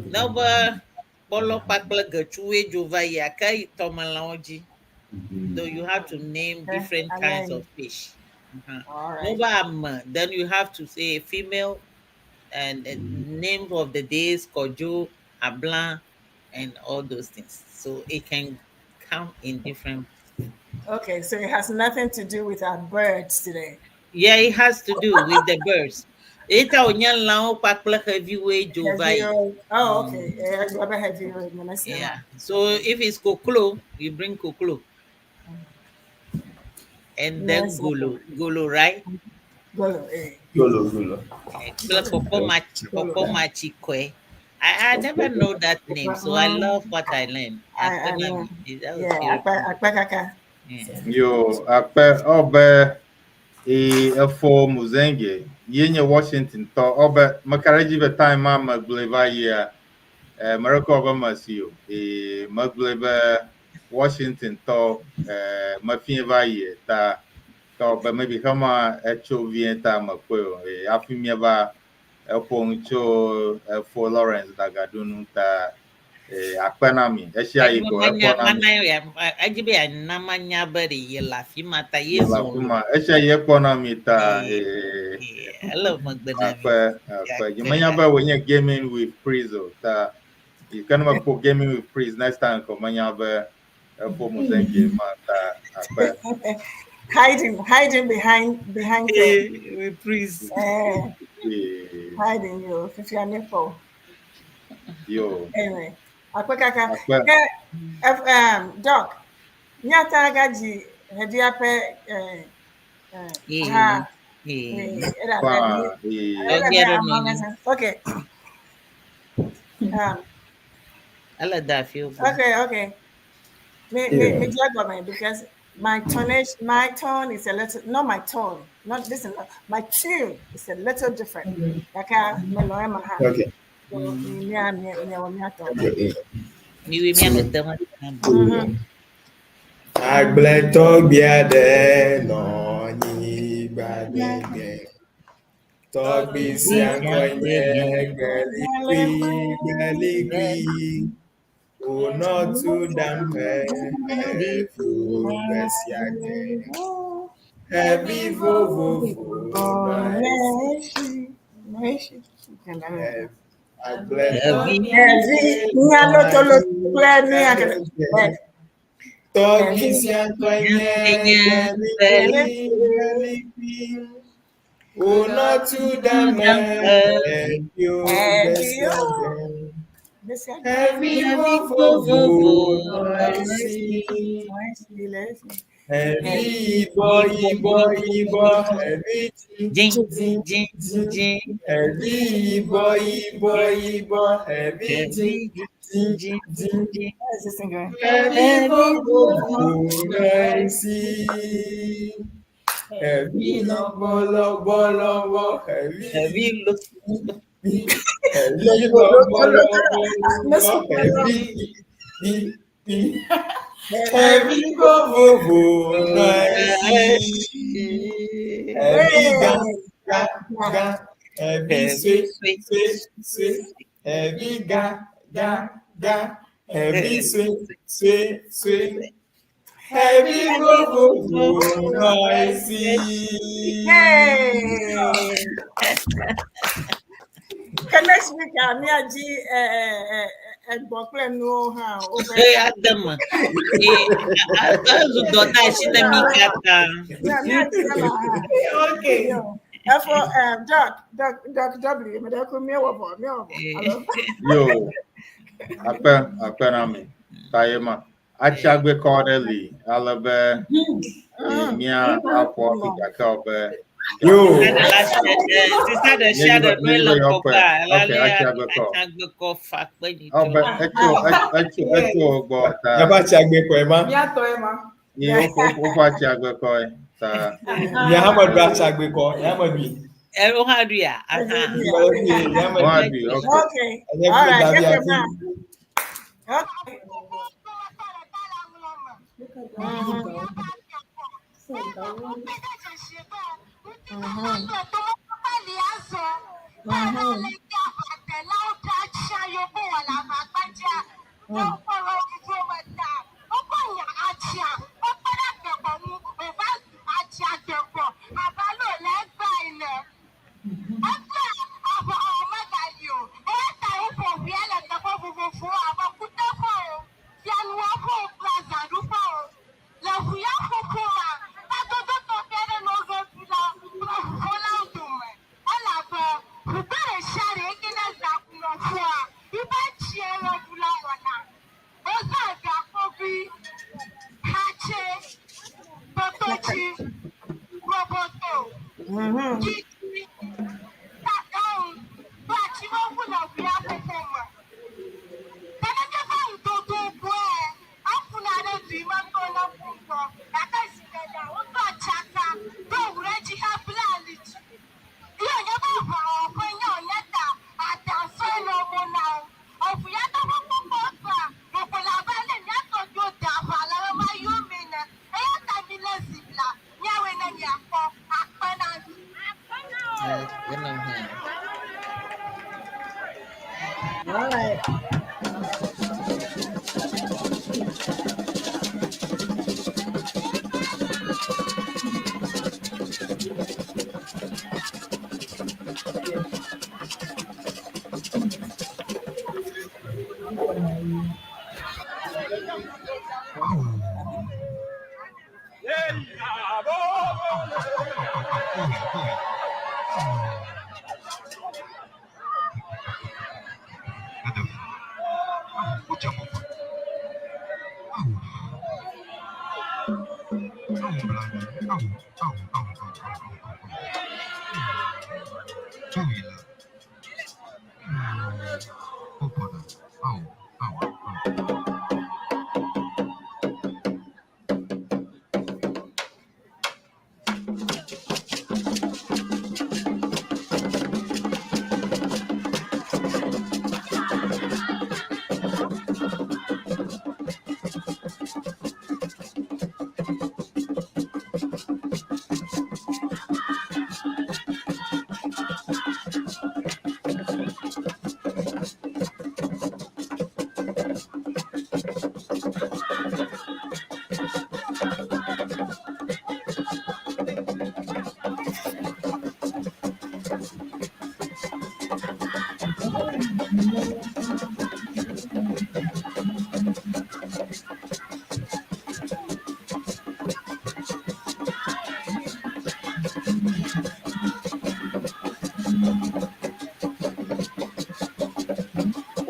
Ne wobe kpɔlɔ kpakple getsuwoe dzo va yia, ke yi tɔmelãwo dzi. So you have to name different kinds of fish. Ne wobe ame, then you have to say female and the name of the days, Kojo, Abla, and all those things. So it can come in different. Okay, so it has nothing to do with our birds today. Yeah, it has to do with the birds. Eta onye lãwo kpakple xeviwoe dzo va yi. Oh, okay. Yeah, Yeah. So if it's koklo, you bring koklo. And then golo, golo, right? Golo, eh. Golo, golo. Kple kpɔkpɔ kpɔkpɔ matsikɔe. I never know that name, so I love what I learned. I know. Yeah, akpe kaka. Yeah. Yo, akpe ɔbe e efo Muzenge ye nye Washington tɔ ɔbe meka ɖe edzi be time ma megblɔe va yia merekɔ be mesi o. E megblɔe be Washington tɔ mefie va yie ta ke ɔbe maybe xema etso vie ta mekpɔe o. E hafi míeva eƒo nu tso efo Lawrence Dagadu nu ta akpe na mi. Esia yi ko ekpɔ na mi. Edzi be yeana manya be ɖe ye le afi ma ta ye Le zɔ afi ma. Esia yi ekpɔ na mi ta ele megbe na mi. Akpe akpe. Nyemenya be wònye gaming with Priz o ta yi ke ne mekpɔ gaming with Priz next time ko menya be efo Muzenge ma ta akpe. Hiding behind the, with Priz. Hiding you, fifia nipple. Yo. Anyway, akpe kaka. Akpe. Ke, Doc, nyata agaji hevia pe ha. Era Pa, era Okay. Ele da afi wo. Okay. Me me because my tonage, my tone is a little, not my tone, not listen, my tune is a little different. Like I, me lo ema ha. Okay. So, me me me me me to. Okay. Miwe miame te ma. Agbletɔgbi aɖe nɔ anyigba gbegbe. Tɔgbi sia ŋkɔe nye Gbelikui, Gbelikui. Wònɔ tu ɖam xeviwo gbe sia gbe. Xevi vovovo nɔ esi. Agbletɔgbi Xevi, nya loto loto kple nu ya ke. Tɔgbi sia ŋkɔe nye Gbelikui, Gbelikui. Wonɔ tu ɖe me eɖio gbe sia gbe. Xevi vovovo nɔ esi. Xevi yibɔ yibɔ yibɔ, xevi Dzĩ dzĩ dzĩ dzĩ. dzĩ. Xevi yibɔ yibɔ yibɔ, xevi dzĩ dzĩ Dzĩ dzĩ. dzĩ. How is this thing going? Xevi vovovo nɔ esi. Xevi lɔbɔ lɔbɔ lɔbɔ, xevi Xevi lo. xevi lɔbɔ lɔbɔ lɔbɔ, xevi ɖi ɖi. Xevi vovovo nɔ esi. Xevi gã gã gã, xevi sue sue sue, xevi gã gã gã, xevi sue sue sue. Xevi vovovo nɔ esi. Hey! Ke next week, míadzi egbɔ kple nuwo hã wobe. Ee, ade me. Ee, ezu dɔdeasi ne mí katã. Míadzi ema hã. Okay. Yo. Therefore, Doc, Doc, Doc W, me ɖe ku míewɔ vɔ, míewɔ vɔ. Alo? Yo, akpe akpe na mi. Ta ye ma. Atsiagbekɔ ɖe li ale be mía aƒo afi gake wo be Yo. Sista ɖe sia ɖe Míedzi no le be yewoakpɔe. ŋgɔgbea, Okay, elalia atsiagbekɔ. atsiagbekɔ fa kpe Ɔ be nyitɔ. etso etso etso wo gbɔ ta Míaƒe atsiagbekɔe ma. Míatɔe ma. ye woƒe woƒe atsiagbekɔe ta. Nye hã meɖu atsiagbekɔ, nye hã meɖui. Wo hã ɖuia? Aha. Meɖui, nye hã meɖui. Woaɖui, okay. Okay. Enye All kple right. Davi Get ati. now. Okay. All right.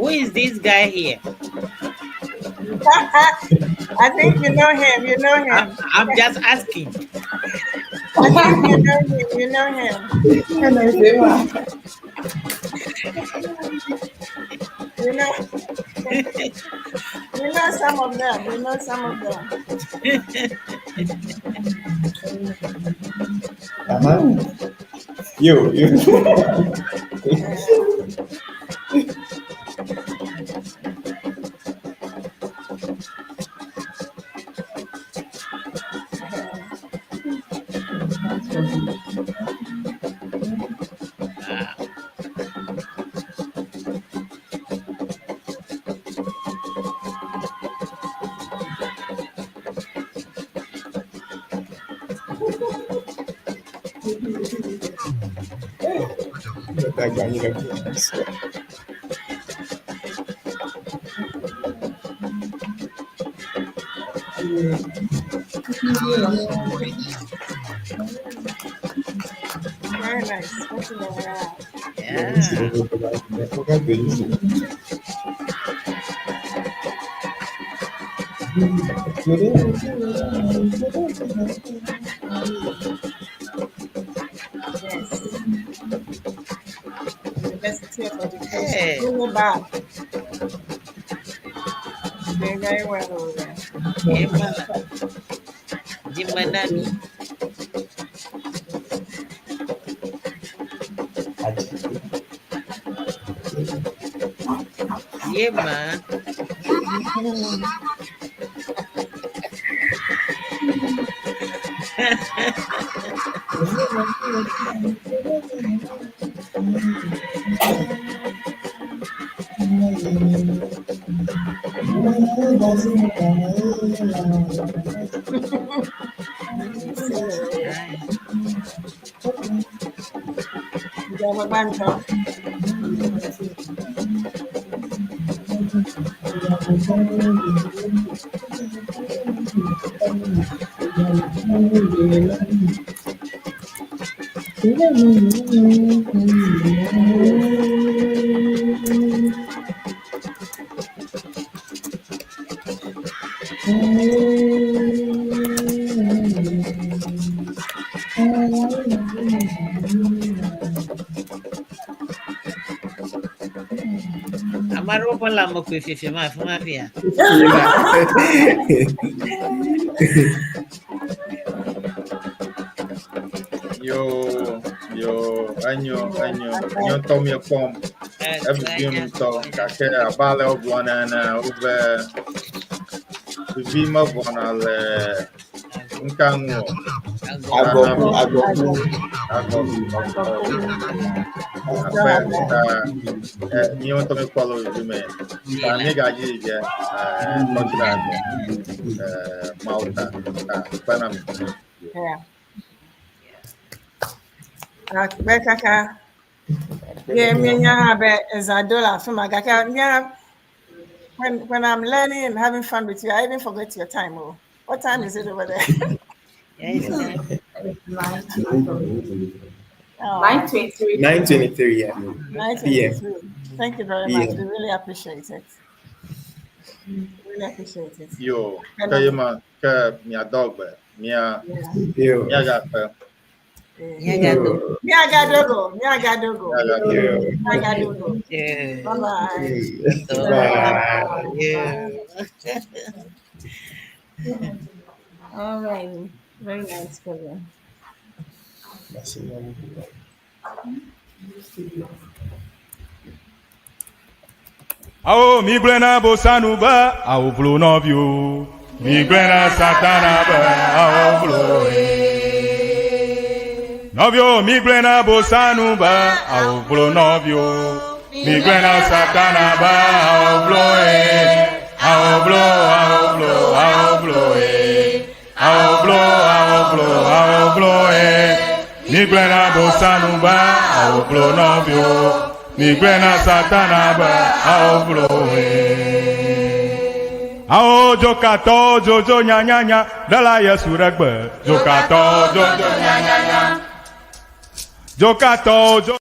Who is this guy here? I think you know him. You know him. I'm just asking. I think you know him. You know him. You know. You know some of them. You know some of them. Uh-huh. You, you. Very nice. What's in the Yeah. Yes. University of Education. Hey. Winneba. Doing very well over there. Ema. Jimanami. Yema. Banjo. Amaro ƒe lãme koe fiefiem afi ma fia. Yo, yo, enyo, enyo, nye ŋutɔ miekpɔm. Evivim ŋutɔ gake abe ale wogblɔna ene wobe vivi mevɔna le ŋka ŋu o. Agɔku, agɔku. Agɔku, Akpe ta míawo ŋutɔ míekpɔ le vivi me. Ta míegadzi yi ge kɔdzra gbe Mawu ta ta akpe na mi. Yeah. Akpe kaka. Yeah, me hã be ezã do le afi ma gake mía when I'm learning and having fun with you, I even forget your time. Oh, what time is it over there? Yeah, it's Oh, 9:23. 9:23, yeah. 9:23. Thank you very much. Yeah. We really appreciate it. Really appreciate it. Yo, ke ye ma ke miadɔ gbe mia Yeah. Yo. miagakpe. Yeah. Miagadogo. Miagadogo. Miagadogo. Miagadogo. Yo. Miagadogo. Yeah. Bye bye. Bye. Yeah. All right. Very nice, Kevin. Awo migblẽ na bosanu be awo vlo nɔviwo. Migblẽ na satana be awo vlo ye. Nɔviwo migblẽ na bosanu be awo vlo nɔviwo. Migblẽ na satana be awo vlo ye. Awo vlo, awo vlo, awo vlo ye. Awo vlo, awo vlo, awo vlo ye. Migblẽ na bosanu be awo vlo nɔviwo. Migblẽ na satana be awo vlo ye. Awo dzokatɔ dzodzo nyanyanya ɖela Yesu ɖe gbe. Dzokatɔ dzodzo nyanyanya. Dzokatɔ dzo.